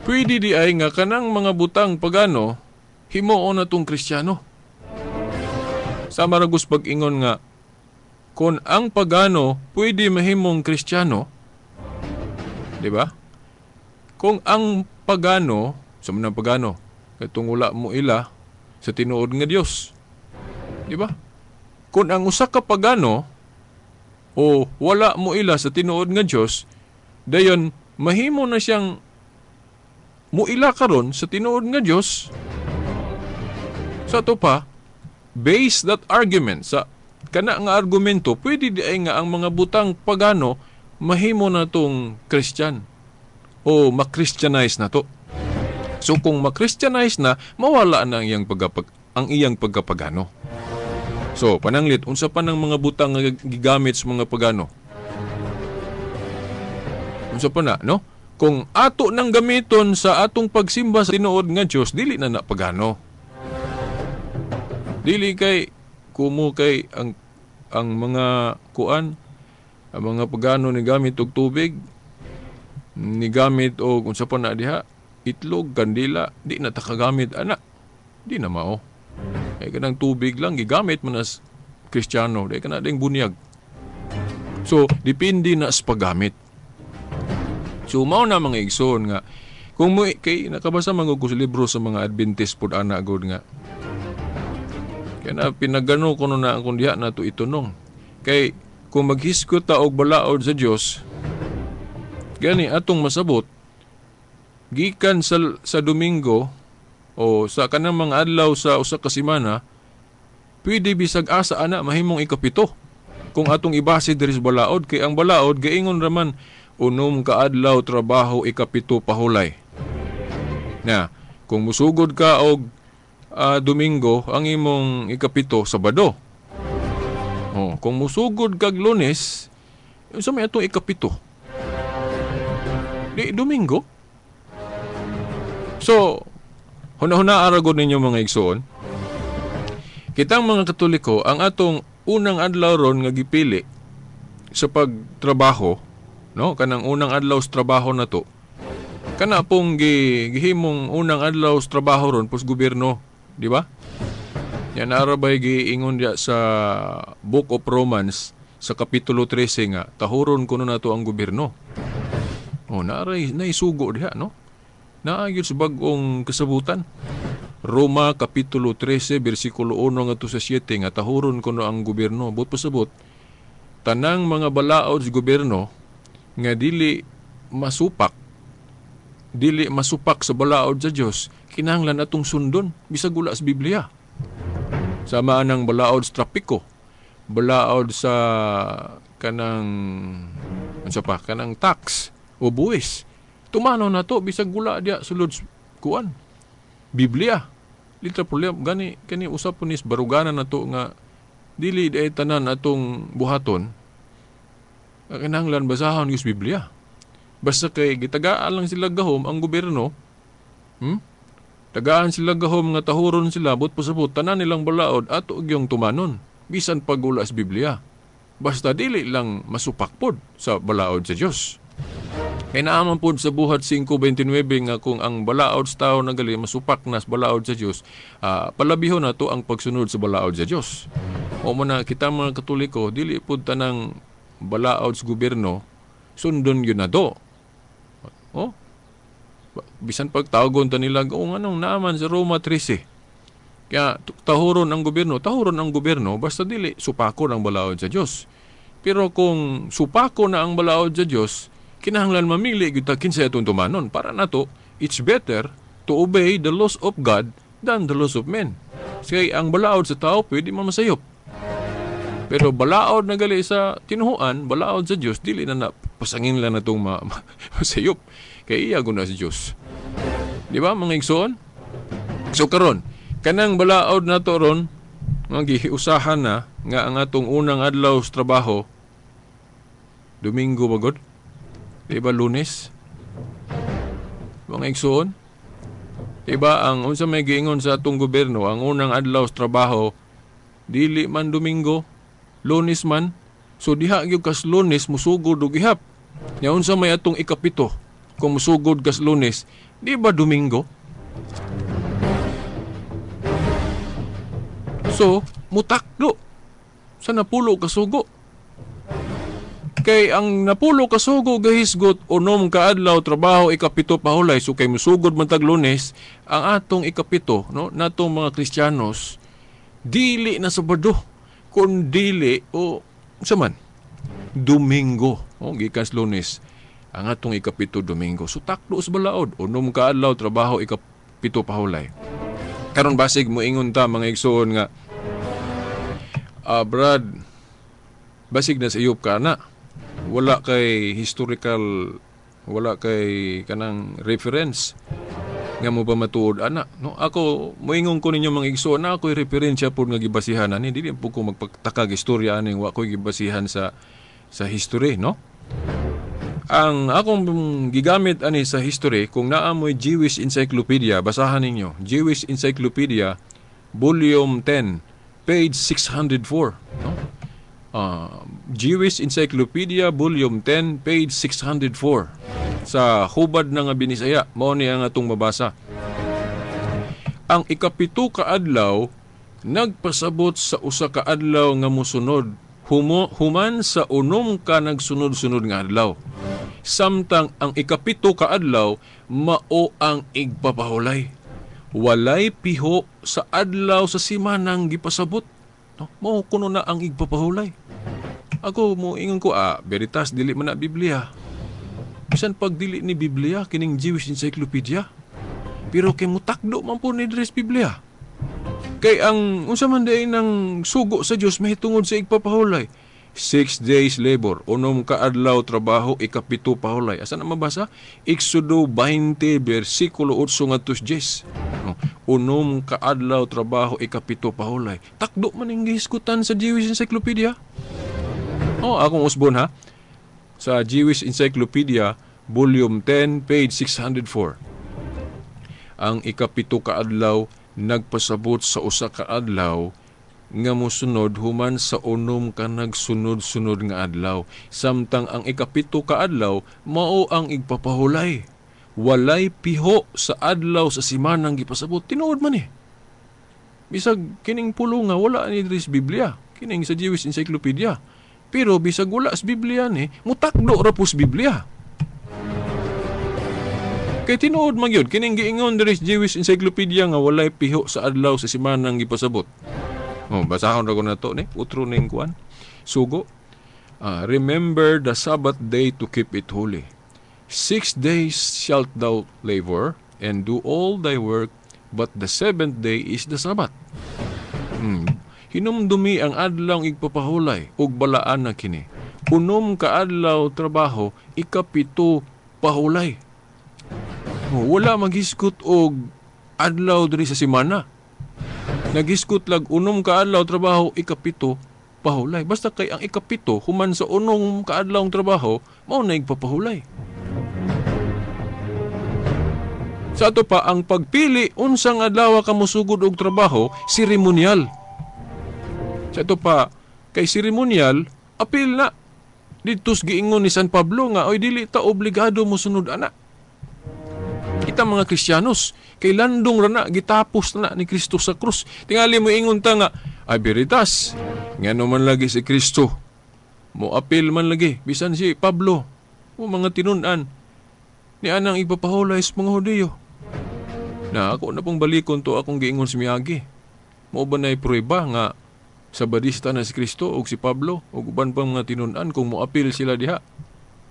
Speaker 3: pwede di ay nga kanang mga butang pagano himuon na tong Kristiyano. Sa maragus pag-ingon nga kung ang pagano pwede mahimong Kristiyano, di ba? Kung ang pagano, sa mga pagano, katong wala mo ila sa tinuod nga Dios, di ba? Kung ang usa ka pagano o wala mo ila sa tinuod nga Dios, dayon mahimo na siyang muila karon sa tinuod nga Dios. Sa ato pa, base that argument sa kana nga argumento, pwede di ay nga ang mga butang pagano mahimo na tong Christian o ma-Christianize na to. So kung ma-Christianize na, mawala na ang iyang pagkapagano. So pananglit, unsa pa nang mga butang nga gigamit sa mga pagano? Unsa pa na, no? Kung ato nang gamiton sa atong pagsimba sa tinuod nga Dios, dili na na pagano. Dili kay kumo kay ang mga kuan, ang mga pagano ni gamit og tubig, ni gamit og unsa pa na diha, itlog, kandila, di na ta kagamit ana. Di na mao. Kay kanang tubig lang gigamit man as Kristiyano, di kana ding bunyag. So depende na sa paggamit. So mao na mga igsoon nga kung mo kay nakabasa man ko sa libro sa mga Adventist pod ana gud nga kaya pinagano ko na akong diha na to itunong. Kay kung maghisgot ta og balaod sa Dios, gani atong masabot gikan sa Domingo o sa kanang mga adlaw sa usa ka semana, pwede bisag asa ana mahimong ikapito. Kung atong ibase diri sa balaod, kay ang balaod gaingon raman 6 ka adlaw trabaho, ikapito pahulay. Na, kung musugod ka og Domingo, ang imong ikapito Sabado. Oh, kung musugod kag Lunes, unsa may atong ikapito? Di Domingo. So, huna-huna aragod ninyo mga igsoon. Kitang mga Katoliko, ang atong unang adlaw ron nga gipili sa pagtrabaho, no, kanang unang adlaw sa trabaho na to, kana pong gihimong unang adlaw sa trabaho ron pos gobyerno, di ba? Yan arabay giingon diya sa Book of Romans sa Kapitulo 13 nga tahuron kuno nato ang gobyerno. Oh, naaray naisugo diha, no? Naayod sa bag-ong kasabutan. Roma Kapitulo 13 bersikulo 1 ngadto sa 7 nga tahuron kuno ang gobyerno. But pasabot, tanang mga balaod sa gobyerno nga dili masupak sa balaod sa Dios, kinahanglan atong sundon bisag wala sa Biblia. Sama anang balaod sa trapiko, balaod sa kanang unsa pa, kanang tax o buwis. Tumano na to bisag wala diya sulod kuan Biblia. Litra problema gani kani usap po nis baruganan na to nga dili day tanan atong buhaton, kinahanglan basahon gyud sa Biblia. Basta kay gitagaan lang sila gahom ang gobyerno, Tagaan sila gahom nga tahuron sila, but pasabot tanan nilang balaod ato gyung tumanon bisan pag wala sa Biblia. Basta dili lang masupak pod sa balaod sa Dios. Kay naaman pod sa Buhat 5:29 nga kung ang balaod sa tao nagali masupak na sa balaod sa Dios, palabihon na to ang pagsunod sa balaod sa Dios. O mo na kita mga Katoliko, dili pod tanang balaod sa gobyerno sundon yun na do. Oh, bisan pagtawagon ta nila, o anong naaman sa Roma 13. Kaya tahuron ang gobyerno, basta dili supako ang balaod sa Dios. Pero kung supako na ang balaod sa Dios, kinahanglan mamili gyud ta kinsa atong tumanon. Para nato, it's better to obey the laws of God than the laws of men. Kay ang balaod sa tao pwede man masayop. Pero balaod na gali sa tinuhuan, balaod sa Dios, dili na pasangin lang natong masayop. Kay iya guna sa Dios. Di ba mga igsoon? So karon, kanang balaod na to ron, nga giusahan na nga ang atong unang adlaw sa trabaho, Domingo ba god? Di ba Lunes? Mga igsoon? Diba ang unsa may giingon sa atong gobyerno, ang unang adlaw sa trabaho dili man Domingo, Lunes man. So diha gyud kas Lunes musugod og gihap. Nya unsa may atong ikapito kung musugod kas Lunes, di ba Domingo? So mutakdo sa napulo ka sugo. Kay ang napulo ka sugo gahisgot unom ka adlaw trabaho, ikapito pahulay. So kay musugod man tag Lunes, ang atong ikapito, no, natong mga Kristiyanos dili na Sabado kun dili o unsa man Domingo, oh, gikan sa Lunes ang atong ikapito Domingo. So takdo sa balaod, unom ka adlaw trabaho, ikapito pahulay. Karon basig moingon ta mga igsoon nga Brad, basig na sa iyop ka na. Wala kay historical, wala kay kanang reference nga mo ba matuod ana, no? Ako moingon ko ninyo mga igsoon na ako'y referensya pod nga gibasihan ani, dili po ko magpagtakag istorya aning wa ko'y gibasihan sa history, no? Ang akong gigamit ani sa history, kung naa mo'y Jewish Encyclopedia, basahan ninyo. Jewish Encyclopedia, Volume 10, page 604, no? Jewish Encyclopedia, Volume 10, page 604. Sa hubad na nga Binisaya, mao ni ang atong mabasa. Ang ikapito ka adlaw nagpasabot sa usa ka adlaw nga mosunod, human sa unom ka nagsunod-sunod nga adlaw. Samtang ang ikapito ka adlaw mao ang igpapahulay. Walay piho sa adlaw sa simanang gipasabot. No, mao kuno na ang igpapahulay. Ako mo ingon ko, veritas dili man na Biblia. Bisan pag dili ni Biblia kining Jewish Encyclopedia. Pero kay mutakdo man po ni dres Biblia. Kay ang unsa man day nang sugo sa Dios mahitungod sa igpapahulay. 6 days labor, unom ka adlaw trabaho, ikapito pahulay. Asa na mabasa? Exodo 20 bersikulo 8 ngadto 10. No, unom ka adlaw trabaho, ikapito pahulay. Takdo man ning gihisgutan sa Jewish Encyclopedia. Oh, akong usbon ha. Sa Jewish Encyclopedia, Volume 10, page 604. Ang ikapito ka adlaw nagpasabot sa usa ka adlaw nga mosunod human sa unom ka nagsunod-sunod nga adlaw. Samtang ang ikapito ka adlaw mao ang igpapahulay. Walay piho sa adlaw sa simanang gipasabot. Tinuod man eh. Bisag kining pulo nga wala ni diri sa Biblia, kining sa Jewish Encyclopedia. Pero bisag wala sa Biblia ni, mutakdo ra po sa Biblia. Kay tinuod man gyud kining giingon diri sa Jewish Encyclopedia nga walay piho sa adlaw sa simanang gipasabot. Oh, basahon ra ko na to ni, utro ning kuan. Sugo. Remember the Sabbath day to keep it holy. 6 days shalt thou labor and do all thy work, but the seventh day is the Sabbath. Hinumdumi ang adlaw igpapahulay ug balaan na kini. Unom ka adlaw trabaho, ikapito pahulay. Oh, wala maghisgot og adlaw diri sa semana. Nagisgot lag unom ka adlaw trabaho, ikapito pahulay. Basta kay ang ikapito human sa unom ka adlaw trabaho, mao na igpapahulay. Sa ato pa ang pagpili unsang adlaw ka mosugod og trabaho, seremonyal. Sa ato pa kay seremonyal, apil na didto sa giingon ni San Pablo nga oy dili ta obligado mosunod ana. Kita mga Kristiyanos, kay landong ra na gitapos na ni Kristo sa krus. Tingali mo ingon ta nga ay veritas, ngano man lagi si Kristo mo apil man lagi bisan si Pablo o mga tinun-an ni anang ipapahulay sa mga Hudiyo. Na ako na pong balikon to akong giingon si Miyagi. Mao ba na'y prueba nga sabadista na si Kristo og si Pablo og uban pang mga tinun-an kung moapil sila diha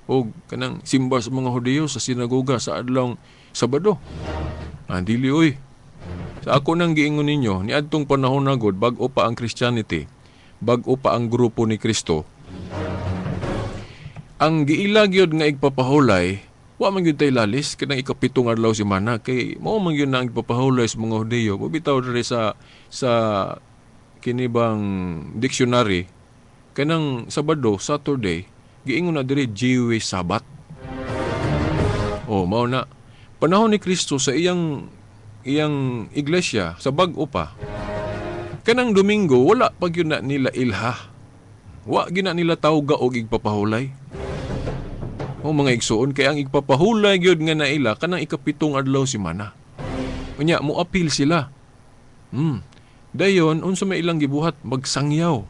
Speaker 3: og kanang simba sa mga Hudiyo sa sinagoga sa adlawng Sabado? Dili oy. Sa ako nang giingon ninyo, niadtong panahon na gud, bag-o pa ang Christianity, bag-o pa ang grupo ni Kristo. Ang giila gyud nga igpapahulay, wa man gyud tay lalis kanang ikapitong adlaw semana kay mao man gyud na ang igpapahulay sa mga Hudiyo. Bitaw diri sa kini bang dictionary kanang Sabado, Saturday, giingon na diri Jewish Sabbath. Oh, mao na. Panahon ni Kristo sa iyang iyang iglesia sa bag-o pa, kanang Domingo wala pa gyud na nila ilha. Wa gyud na nila tawga og igpapahulay. O mga igsuon, kay ang igpapahulay gyud nga naila kanang 7 adlaw semana. Unya moapil sila. Dayon unsa may ilang gibuhat? Magsangyaw.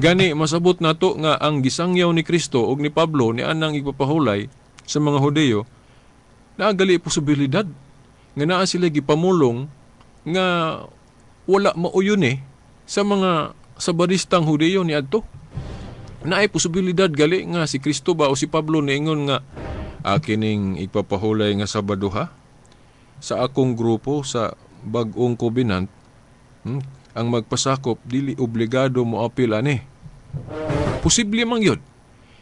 Speaker 3: Gani masabot nato nga ang gisangyaw ni Kristo og ni Pablo ni anang igpapahulay sa mga Hudiyo, naagali posibilidad nga naa sila gipamulong nga wala mauyon sa mga sabaristang Hudiyo niadto. Naay posibilidad gali nga si Kristo ba o si Pablo niingon nga kining igpapahulay nga Sabado ha sa akong grupo sa bag-ong covenant, ang magpasakop dili obligado moapil ani. Posible man gyud.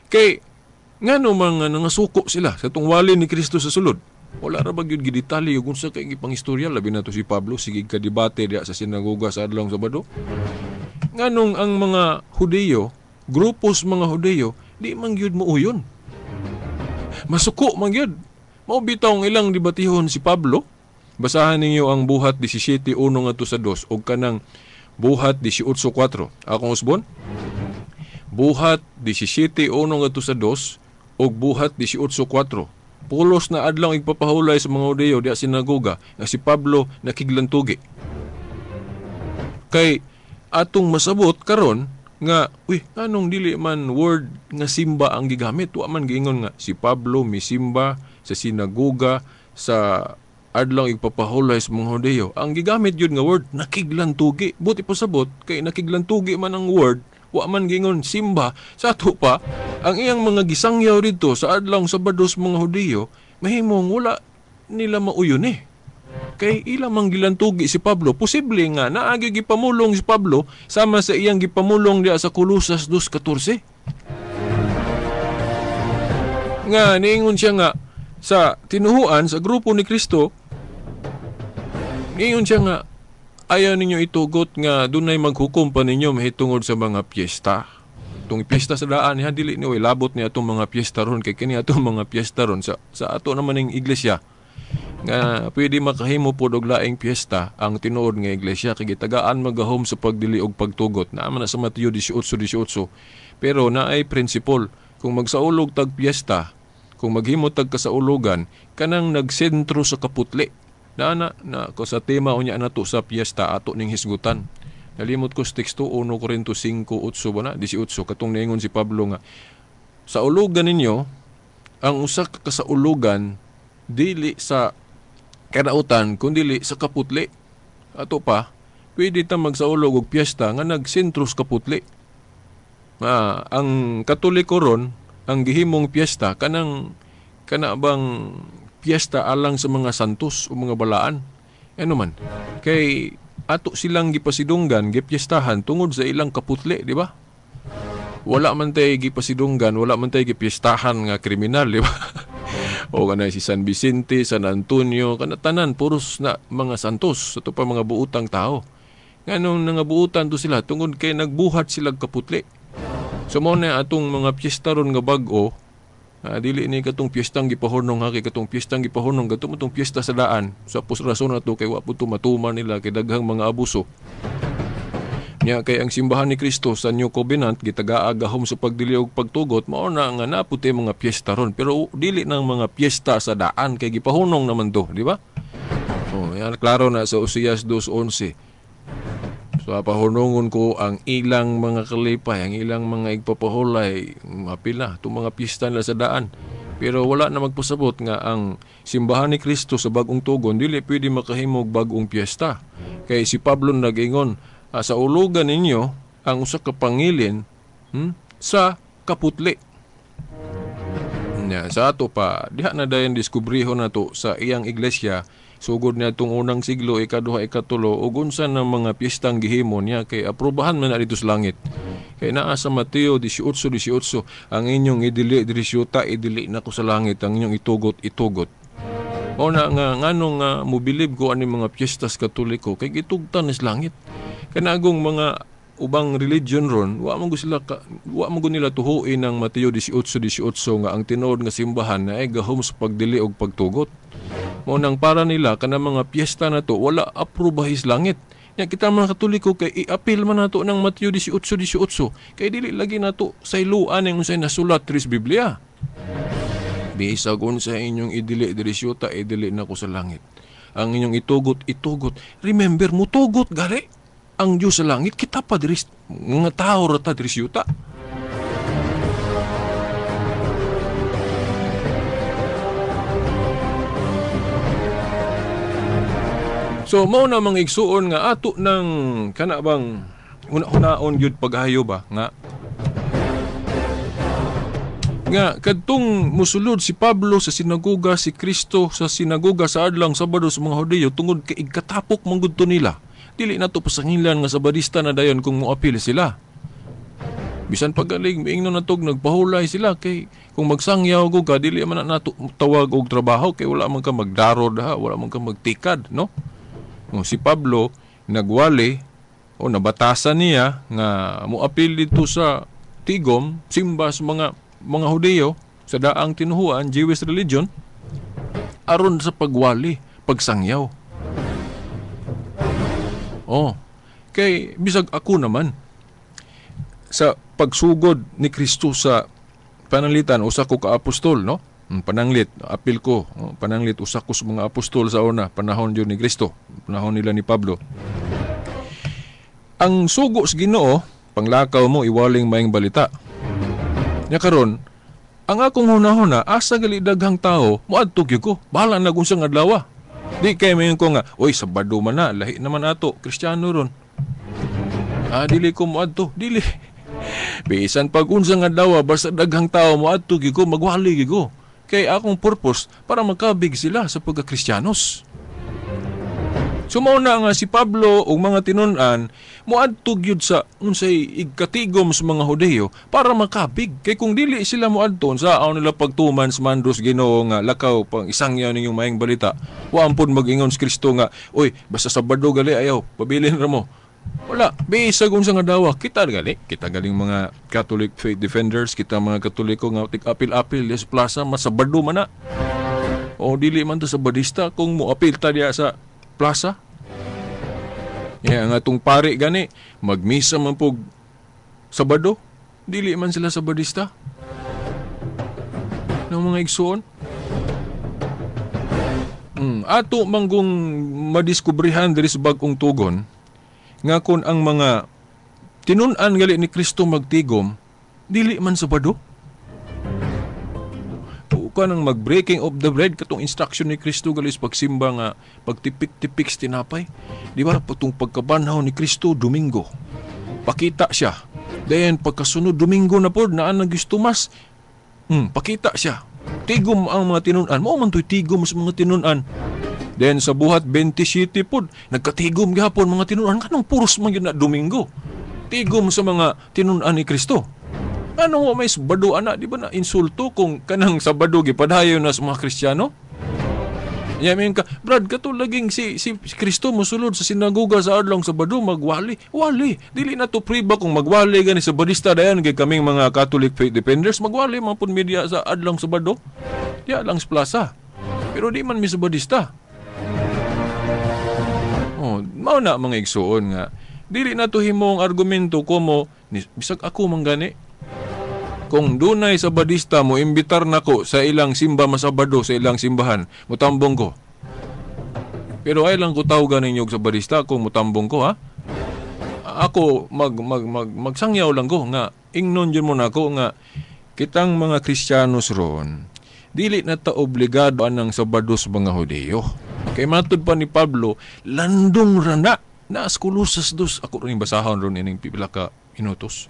Speaker 3: Kay ngano mga nangasuko sila sa tungwali ni Kristo sa sulod? Wala ra ba gyud gidetalye ug unsa kay gipangistorya, labi na to si Pablo sige ka debate diha sa sinagoga sa adlawng Sabado. Nganong ang mga Hudiyo, grupos mga Hudiyo, di man gyud muuyon. Masuko man gyud. Mao bitaw ang ilang debatihon si Pablo. Basahan ninyo ang Buhat 17:1 ngadto sa 2 og kanang Buhat 18:4. Akong usbon. Buhat 17:1 ngadto sa 2 og Buhat 18:4. Pulos na adlaw igpapahulay sa mga Hudiyo diha sinagoga nga si Pablo nakiglantugi. Kay atong masabot karon nga uy, anong dili man word nga simba ang gigamit? Wa man giingon nga si Pablo misimba sa sinagoga sa adlaw igpapahulay sa mga Hudiyo. Ang gigamit yun nga word nakiglantugi. Buti pasabot kay nakiglantugi man ang word, wa man giingon simba. Sa ato pa ang iyang mga gisangyaw didto sa adlaw Sabado sa mga Hudiyo, mahimong wala nila mauyon eh. Kay ila mang gilantugi si Pablo. Posible nga naagi gipamulong si Pablo sama sa iyang gipamulong diha sa Kolosas 2:14. Nga niingon siya nga sa tinuhuan sa grupo ni Kristo, niingon siya nga ayaw ninyo itugot nga dunay maghukom pa ninyo mahitungod sa mga piyesta. Itong piyesta sa daan niya, dili ni oy labot ni atong mga piyesta ron, kay kini atong mga piyesta ron sa ato naman ning iglesia nga pwede makahimo pod og laing piyesta ang tinuod nga iglesia kay gitagaan magahom sa pagdili og pagtugot. Naa man na sa Mateo 18:18. Pero naay principle, kung magsaulog tag piyesta, kung maghimo tag kasaulugan, kanang nagsentro sa kaputli. Na na ko sa tema unya nato sa piyesta ato ning hisgutan. Nalimot ko sa teksto 1 Corinto 5:8 ba na 18 katong niingon si Pablo nga sa ulugan ninyo ang usa ka kasaulugan dili sa kadautan kundi sa kaputli. Ato pa pwede ta magsaulog og piyesta nga nagsentro sa kaputli. Ang Katoliko ron ang gihimong piyesta kanang kana bang piyesta alang sa mga santos o mga balaan. Ano man kay ato silang gipasidunggan, gipiestahan tungod sa ilang kaputli, di ba? Wala man tay gipasidunggan, wala man tay gipiestahan nga kriminal, di ba? O kanay si San Vicente, San Antonio, kana tanan puros na mga santos, ato pa mga buutang tao. Nganong nangabuutan to sila tungod kay nagbuhat sila kaputli. So mao na atong mga piyesta ron nga bag-o, dili ni katong piyestang gipahornong ha, kay katong piyestang gipahornong kadto mo tong piyesta sa daan. Sa pos rason nato kay wa pud matuman nila kay daghang mga abuso. Nya kay ang simbahan ni Kristo sa New Covenant gitagaa gahom sa pagdili og pagtugot, mao na nga naputi mga piyesta ron, pero dili nang mga piyesta sa daan kay gipahunong naman to, di ba? Oh, yan klaro na sa Oseas 2:11. So pahunongon ko ang ilang mga kalipay, ang ilang mga igpapahulay, mapila itong mga piyesta nila sa daan. Pero wala na magpasabot nga ang simbahan ni Kristo sa bagong tugon dili pwede makahimog bagong piyesta. Kay si Pablo nag-ingon, sa ulugan ninyo ang usa ka pangilin sa kaputli. Nya, sa ato pa diha na dayon diskubrihon nato sa iyang iglesia sugod niya itong unang siglo, ikaduha, ikatulo, ug unsa ng mga piyestang gihimo niya kay aprobahan man na dito sa langit. Kay naa sa Mateo 18:18, ang inyong idili diri syuta, idili na ko sa langit, ang inyong itugot, itugot. O na nga nganong nga mobilib ko ani mga piyestas Katoliko kay gitugtan ni sa langit. Kanagong mga ubang religion ron, wa man sila wa man nila tuhuin ang Mateo 18:18 nga ang tinuod nga simbahan na ay gahom sa pagdili og pagtugot. Mao nang para nila kanang mga piyesta na to wala aprobahis langit. Nya kita mga Katoliko kay i-appeal man nato ng Mateo 18:18 kay dili lagi nato sayloan ang unsay nasulat diri sa Biblia. Bisag unsa inyong idili diri sa yuta, idili nako sa langit. Ang inyong itugot, itugot. Remember, mutugot gali ang Dios sa langit, kita pa diri mga tao ra ta diri sa yuta. So mao na mga igsuon nga ato ng kana bang hunaon gyud paghayo ba nga nga kadtong musulod si Pablo sa sinagoga, si Kristo sa sinagoga sa adlang Sabado sa mga Hudiyo tungod kay igkatapok man gud to nila. Dili nato pasangilan nga Sabadista na dayon kung moapil sila. Bisan pagaling miingnon natog nagpahulay sila kay kung magsangyaw go ka dili man na nato tawag og trabaho kay wala man ka magdaro daha, wala man ka magtikad, no? Si Pablo nagwali o nabatasan niya nga moapil dito sa tigom simba sa mga Hudiyo sa daang tinuhuan, Jewish religion, aron sa pagwali, pagsangyaw. Oh, kay bisag ako naman sa pagsugod ni Kristo sa pananglitan, usa ko ka apostol, no? Pananglit, apil ko, pananglit usa ko sa mga apostol sa una, panahon yun ni Kristo, panahon nila ni Pablo. Ang sugo sa Ginoo, panglakaw mo iwaling maayong balita. Nya karon, ang akong hunahuna, asa gali daghang tao, moadto gyud ko, bahala na kung unsang adlaw. Di kay mayon ko nga, oy Sabado man na, lahi naman ato, Kristiyano ron. Ah, dili ko moadto, dili. Bisan pag unsang adlaw, basta daghang tao moadto gyud ko, magwali gyud ko. Kay akong purpose para makabig sila sa pagka-Kristiyanos. So mao na nga si Pablo ug mga tinun-an moadto gyud sa unsay igkatigom sa mga Hudiyo para makabig. Kay kung dili sila moadto sa aon nila pagtuman sa mandos Ginoo nga lakaw pang isangyaw ninyong maayong balita, wa ampun mag-ingon si Kristo nga, oy basta Sabado gali ayaw, pabilin ra mo. Wala, bisag unsa nga dawa, kita gali, kita galing mga Catholic faith defenders, kita mga Katoliko nga tig-apil-apil sa plaza, mas Sabado man na. O dili man to Sabadista kung moapil ta diya sa plaza. Ya, ang atong pari gani, magmisa man pug Sabado, dili man sila Sabadista. Ng mga igsuon. Ato manggung madiskubrihan diri sa bag-ong tugon nga kun ang mga tinun-an gali ni Kristo magtigom, dili man Sabado. Ka nang mag-breaking of the bread katong instruction ni Kristo gali sa pagsimba nga pagtipik-tipik sa tinapay. Di ba patong pagkabanhaw ni Kristo Domingo, pakita siya. Then pagkasunod Domingo na pod naa na Tumas, pakita siya. Tigom ang mga tinun-an. Mao man to'y tigom sa mga tinun-an. Then sa buhat 27 pod nagkatigom gihapon mga tinun-an. Kanang puros man gyud na Domingo. Tigom sa mga tinun-an ni Kristo. Ano may Sabado ana, di ba na insulto kung kanang Sabado gipadayon na sa mga Kristiyano? Yamin ka, Brad, kato laging si Kristo mosulod sa sinagoga sa adlong Sabado magwali. Wali, dili na to priba kung magwali gani sa Sabadista dayon kay kaming mga Catholic faith defenders magwali man pud media sa adlong Sabado. Diya lang sa plaza. Pero di man mi Sabadista. Oh, mao na mga igsuon nga dili na to himong argumento como bisag ako man gani. Kung dunay Sabadista mo imbitar nako sa ilang simba masabado sa ilang simbahan, mutambong ko. Pero ay lang ko tawgan ninyo og Sabadista kung mutambong ko, ha. Ako magsangyaw lang ko nga ingnon jud mo nako nga kitang mga Kristiyanos ron dili na ta obligado anang Sabado sa mga Hudiyo. Kay matud pa ni Pablo, landong rana na Kolosas 2. Ako rin basahon ron ining pipila ka minutos.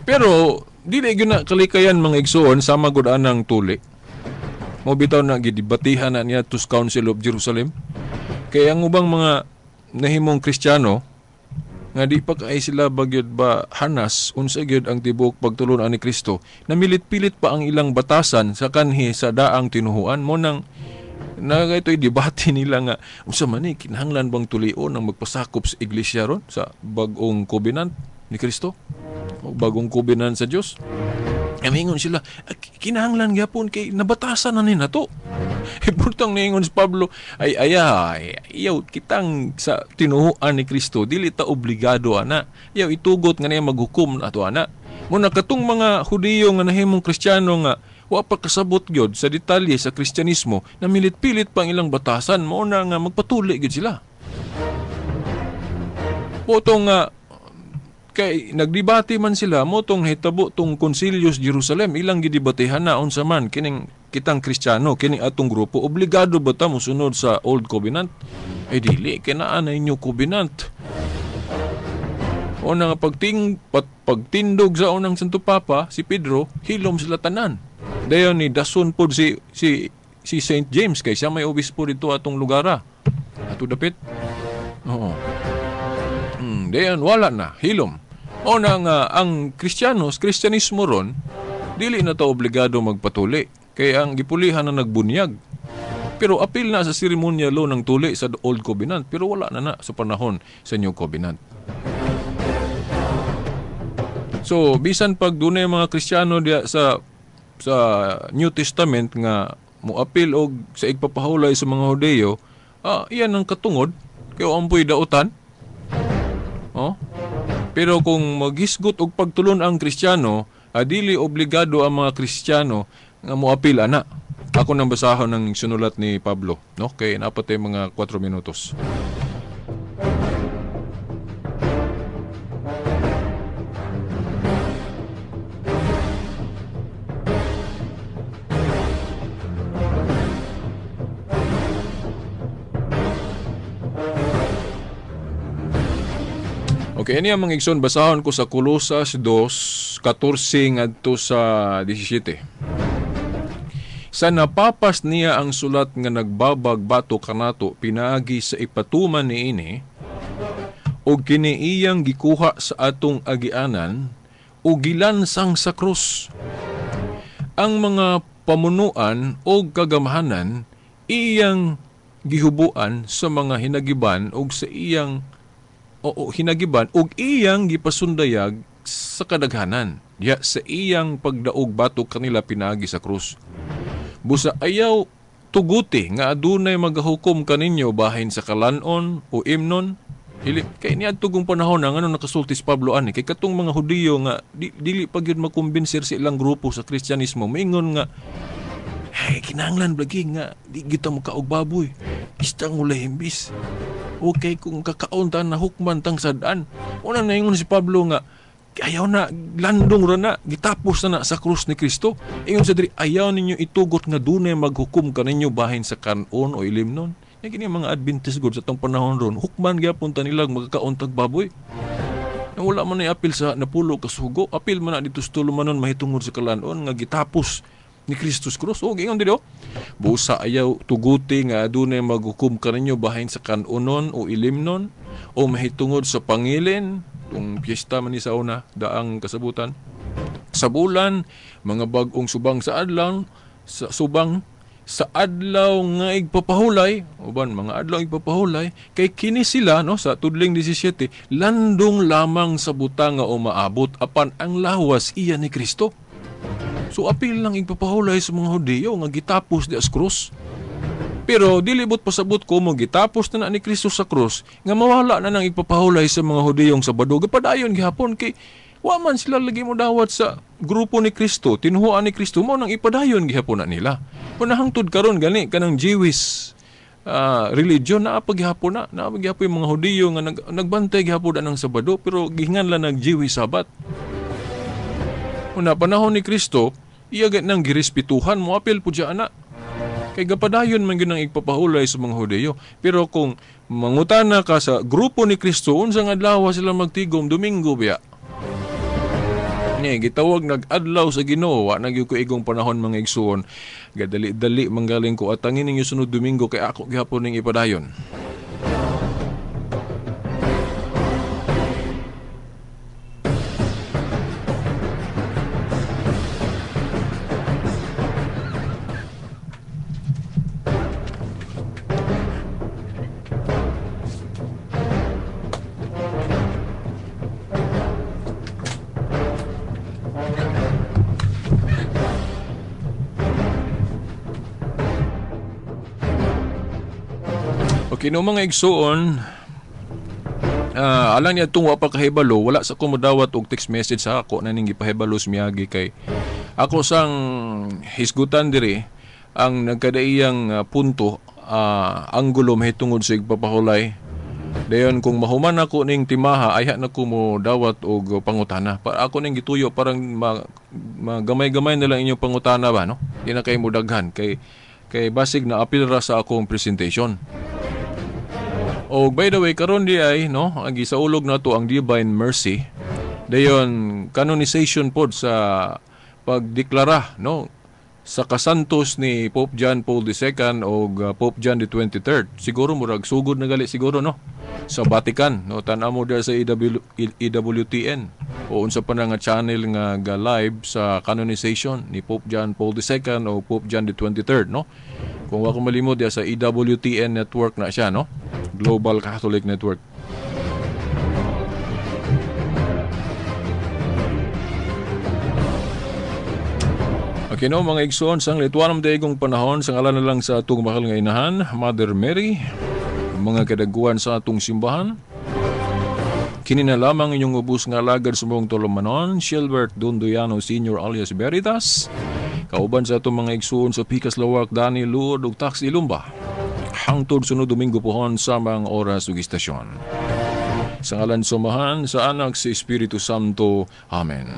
Speaker 3: Pero dili gyud na kalikayan mga igsuon sama gud anang tuli. Mo bitaw na gidibatihan na niya to Council of Jerusalem. Kay ang ubang mga nahimong Kristiyano nga di pa kay sila bagyod ba hanas unsa gyud ang tibuok pagtulon ani Kristo, namilit-pilit pa ang ilang batasan sa kanhi sa daang tinuhuan mo nang nagaytoy debate nila nga unsa man ni kinahanglan bang tulion ang magpasakop sa iglesia ron sa bag-ong covenant ni Kristo o bagong covenant sa Dios. Amingon sila, kinahanglan gyapon kay nabatasan na ni nato. Importang niingon si Pablo, ay ayaw kitang sa tinuhuan ni Kristo, dili ta obligado ana. Ayaw itugot nga niya maghukom na ato ana. Muna katong mga Hudiyo nga nahimong Kristiyano nga wa pa kasabot gyud sa detalye sa Kristyanismo, namilit-pilit pang ilang batasan, mao na nga magpatuli gyud sila. Motong nga kay nagdebate man sila, motong hitabo tong Konsilyo sa Jerusalem, ilang gidebatehan na unsa man kining kitang Kristiyano, kining atong grupo, obligado ba ta mosunod sa Old Covenant? Ay dili, kay naa na inyo covenant. O nga pagtindog sa unang Santo Papa, si Pedro, hilom sila tanan. Dayon ni dason pod si Saint James kay siya may obispo dito atong lugara. Ato dapit. Oo. Dayon wala na, hilom. O na nga ang Kristiyanos, Kristyanismo ron, dili na ta obligado magpatuli. Kay ang gipulihan na nagbunyag. Pero apil na sa seremonya lo ng tuli sa Old Covenant, pero wala na na sa panahon sa New Covenant. So, bisan pag dunay mga Kristiyano diya sa New Testament nga moapil og sa igpapahulay sa mga Hudeyo, iyan ang katungod kay ampoy dautan. Oh? Pero kung maghisgot og pagtulon ang Kristiyano, dili obligado ang mga Kristiyano nga moapil ana. Ako nang basahon ng sinulat ni Pablo, no? Kay napatay mga 4 minutos. Okay, ini ang mga igsoon, basahon ko sa Kolosas 2:14 ngadto sa 17. Sa napapas niya ang sulat nga nagbabag bato kanato pinaagi sa ipatuman niini og kini iyang gikuha sa atong agianan o gilansang sa krus. Ang mga pamunuan o kagamhanan iyang gihubuan sa mga hinagiban og sa iyang hinagiban og iyang gipasundayag sa kadaghanan diha sa iyang pagdaog batok kanila pinaagi sa krus. Busa ayaw tuguti nga adunay magahukom kaninyo bahin sa kalanon o imnon. Hili kay niadto kung panahon na ngano nakasulti si Pablo ani kay katong mga Hudiyo nga dili pa gyud makumbinser sa ilang grupo sa Kristyanismo, maingon nga hey, kinahanglan lagi nga di kita makaog baboy, bistang walay himbis. Okay, kung kakaon ta na hukman tang sad-an. Una naingon si Pablo nga ayaw na, landong ra na, gitapos na na sa krus ni Kristo. Ingon sa diri, ayaw ninyo itugot nga dunay maghukom kaninyo bahin sa kanon o ilimnon. Nya kini mga Adventist god sa tong panahon ron, hukman gyapon ta nila magkakaon tag baboy. Na wala man ay apil sa napulo ka sugo, apil man na dito sa tulumanon mahitungod sa kalanon nga gitapos ni Kristus krus. O ingon diri, busa ayaw tuguti nga adunay maghukom kaninyo bahin sa kanonon o ilimnon o mahitungod sa pangilin, tung piyesta man ni sa una daang kasabutan sa bulan, mga bag-ong subang sa adlaw, sa subang sa adlaw nga igpapahulay, uban mga adlaw igpapahulay, kay kini sila no sa tudling 17 landong lamang sa butang nga umaabot apan ang lawas iya ni Kristo. So apil lang igpapahulay sa mga Hudiyo nga gitapos di as krus. Pero dilibot pasabot ko mo gitapos na na ni Kristo sa krus nga mawala na nang igpapahulay sa mga Hudiyong Sabado. Gapadayon gihapon kay wa man sila lagi mo dawat sa grupo ni Kristo, tinuhuan ni Kristo, mao nang ipadayon gihapon na nila. Panahangtod karon gani kanang Jewish religion naa paghapon na, naa paghapon yung mga Hudiyo nga nagbantay gihapon na ng Sabado pero gihingan lang nag Jewish Sabat. Una panahon ni Kristo, iya nang girespetuhan mo apil pud siya ana. Kay gapadayon man gyud ang igpapahulay sa mga Hudiyo. Pero kung mangutana ka sa grupo ni Kristo, unsang adlaw sila magtigom? Domingo biya. Ni gitawag nag-adlaw sa Ginoo, wa na gyud ko igong panahon mga igsuon. Gadali-dali manggaling ko atangin ninyo sunod Domingo kay ako gihapon ning ipadayon. Okay, no, mga igsuon, alang niya itong wa pa kahibalo, wala sa ko modawat og text message sa ako na ning gipahibalo sa miyagi kay ako sang hisgutan diri ang nagkadaiyang punto, anggulo mahitungod sa igpapahulay. Dayon kung mahuman ako ning timaha, ayha na ko mo dawat og pangutana. Pa ako ning gituyo parang magamay-gamay na lang inyong pangutana ba, no? Di na kayo mo daghan kay kay basig na apil ra sa akong presentation. O by the way, karon di ay, no, ang gisaulog nato ang Divine Mercy. Dayon canonization pod sa pagdeklara, no, sa kasantos ni Pope John Paul II o Pope John the 23rd. Siguro murag sugod na gali siguro, no, sa Vatican, no. Tan-aw mo sa EWTN o unsa pa na nga channel nga ga live sa canonization ni Pope John Paul II o Pope John the 23rd, no. Kung wa ko malimot, sa EWTN network na siya, no, Global Catholic Network. Okay, no, mga igsoon, sang lituanong daigong panahon, sa ngalan na lang sa atong mahal nga inahan, Mother Mary, mga kadaguan sa atong simbahan. Kini na lamang inyong ubos nga alagad sa buong tulumanon, Gilbert Dondoyano Sr. alias Veritas, kauban sa atong mga igsoon sa Pikas Lawak, Dani Luod ug Taxi Lumba. Hangtod sunod Domingo pohon samang oras ug istasyon. Sa ngalan sa Amahan, sa Anak, sa Espiritu Santo. Amen.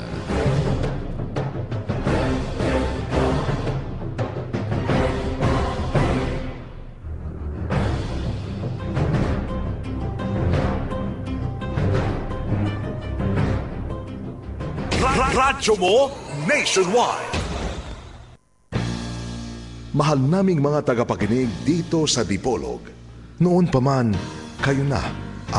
Speaker 2: Radyo mo nationwide. Mahal naming mga tagapakinig dito sa Dipolog. Noon pa man, kayo na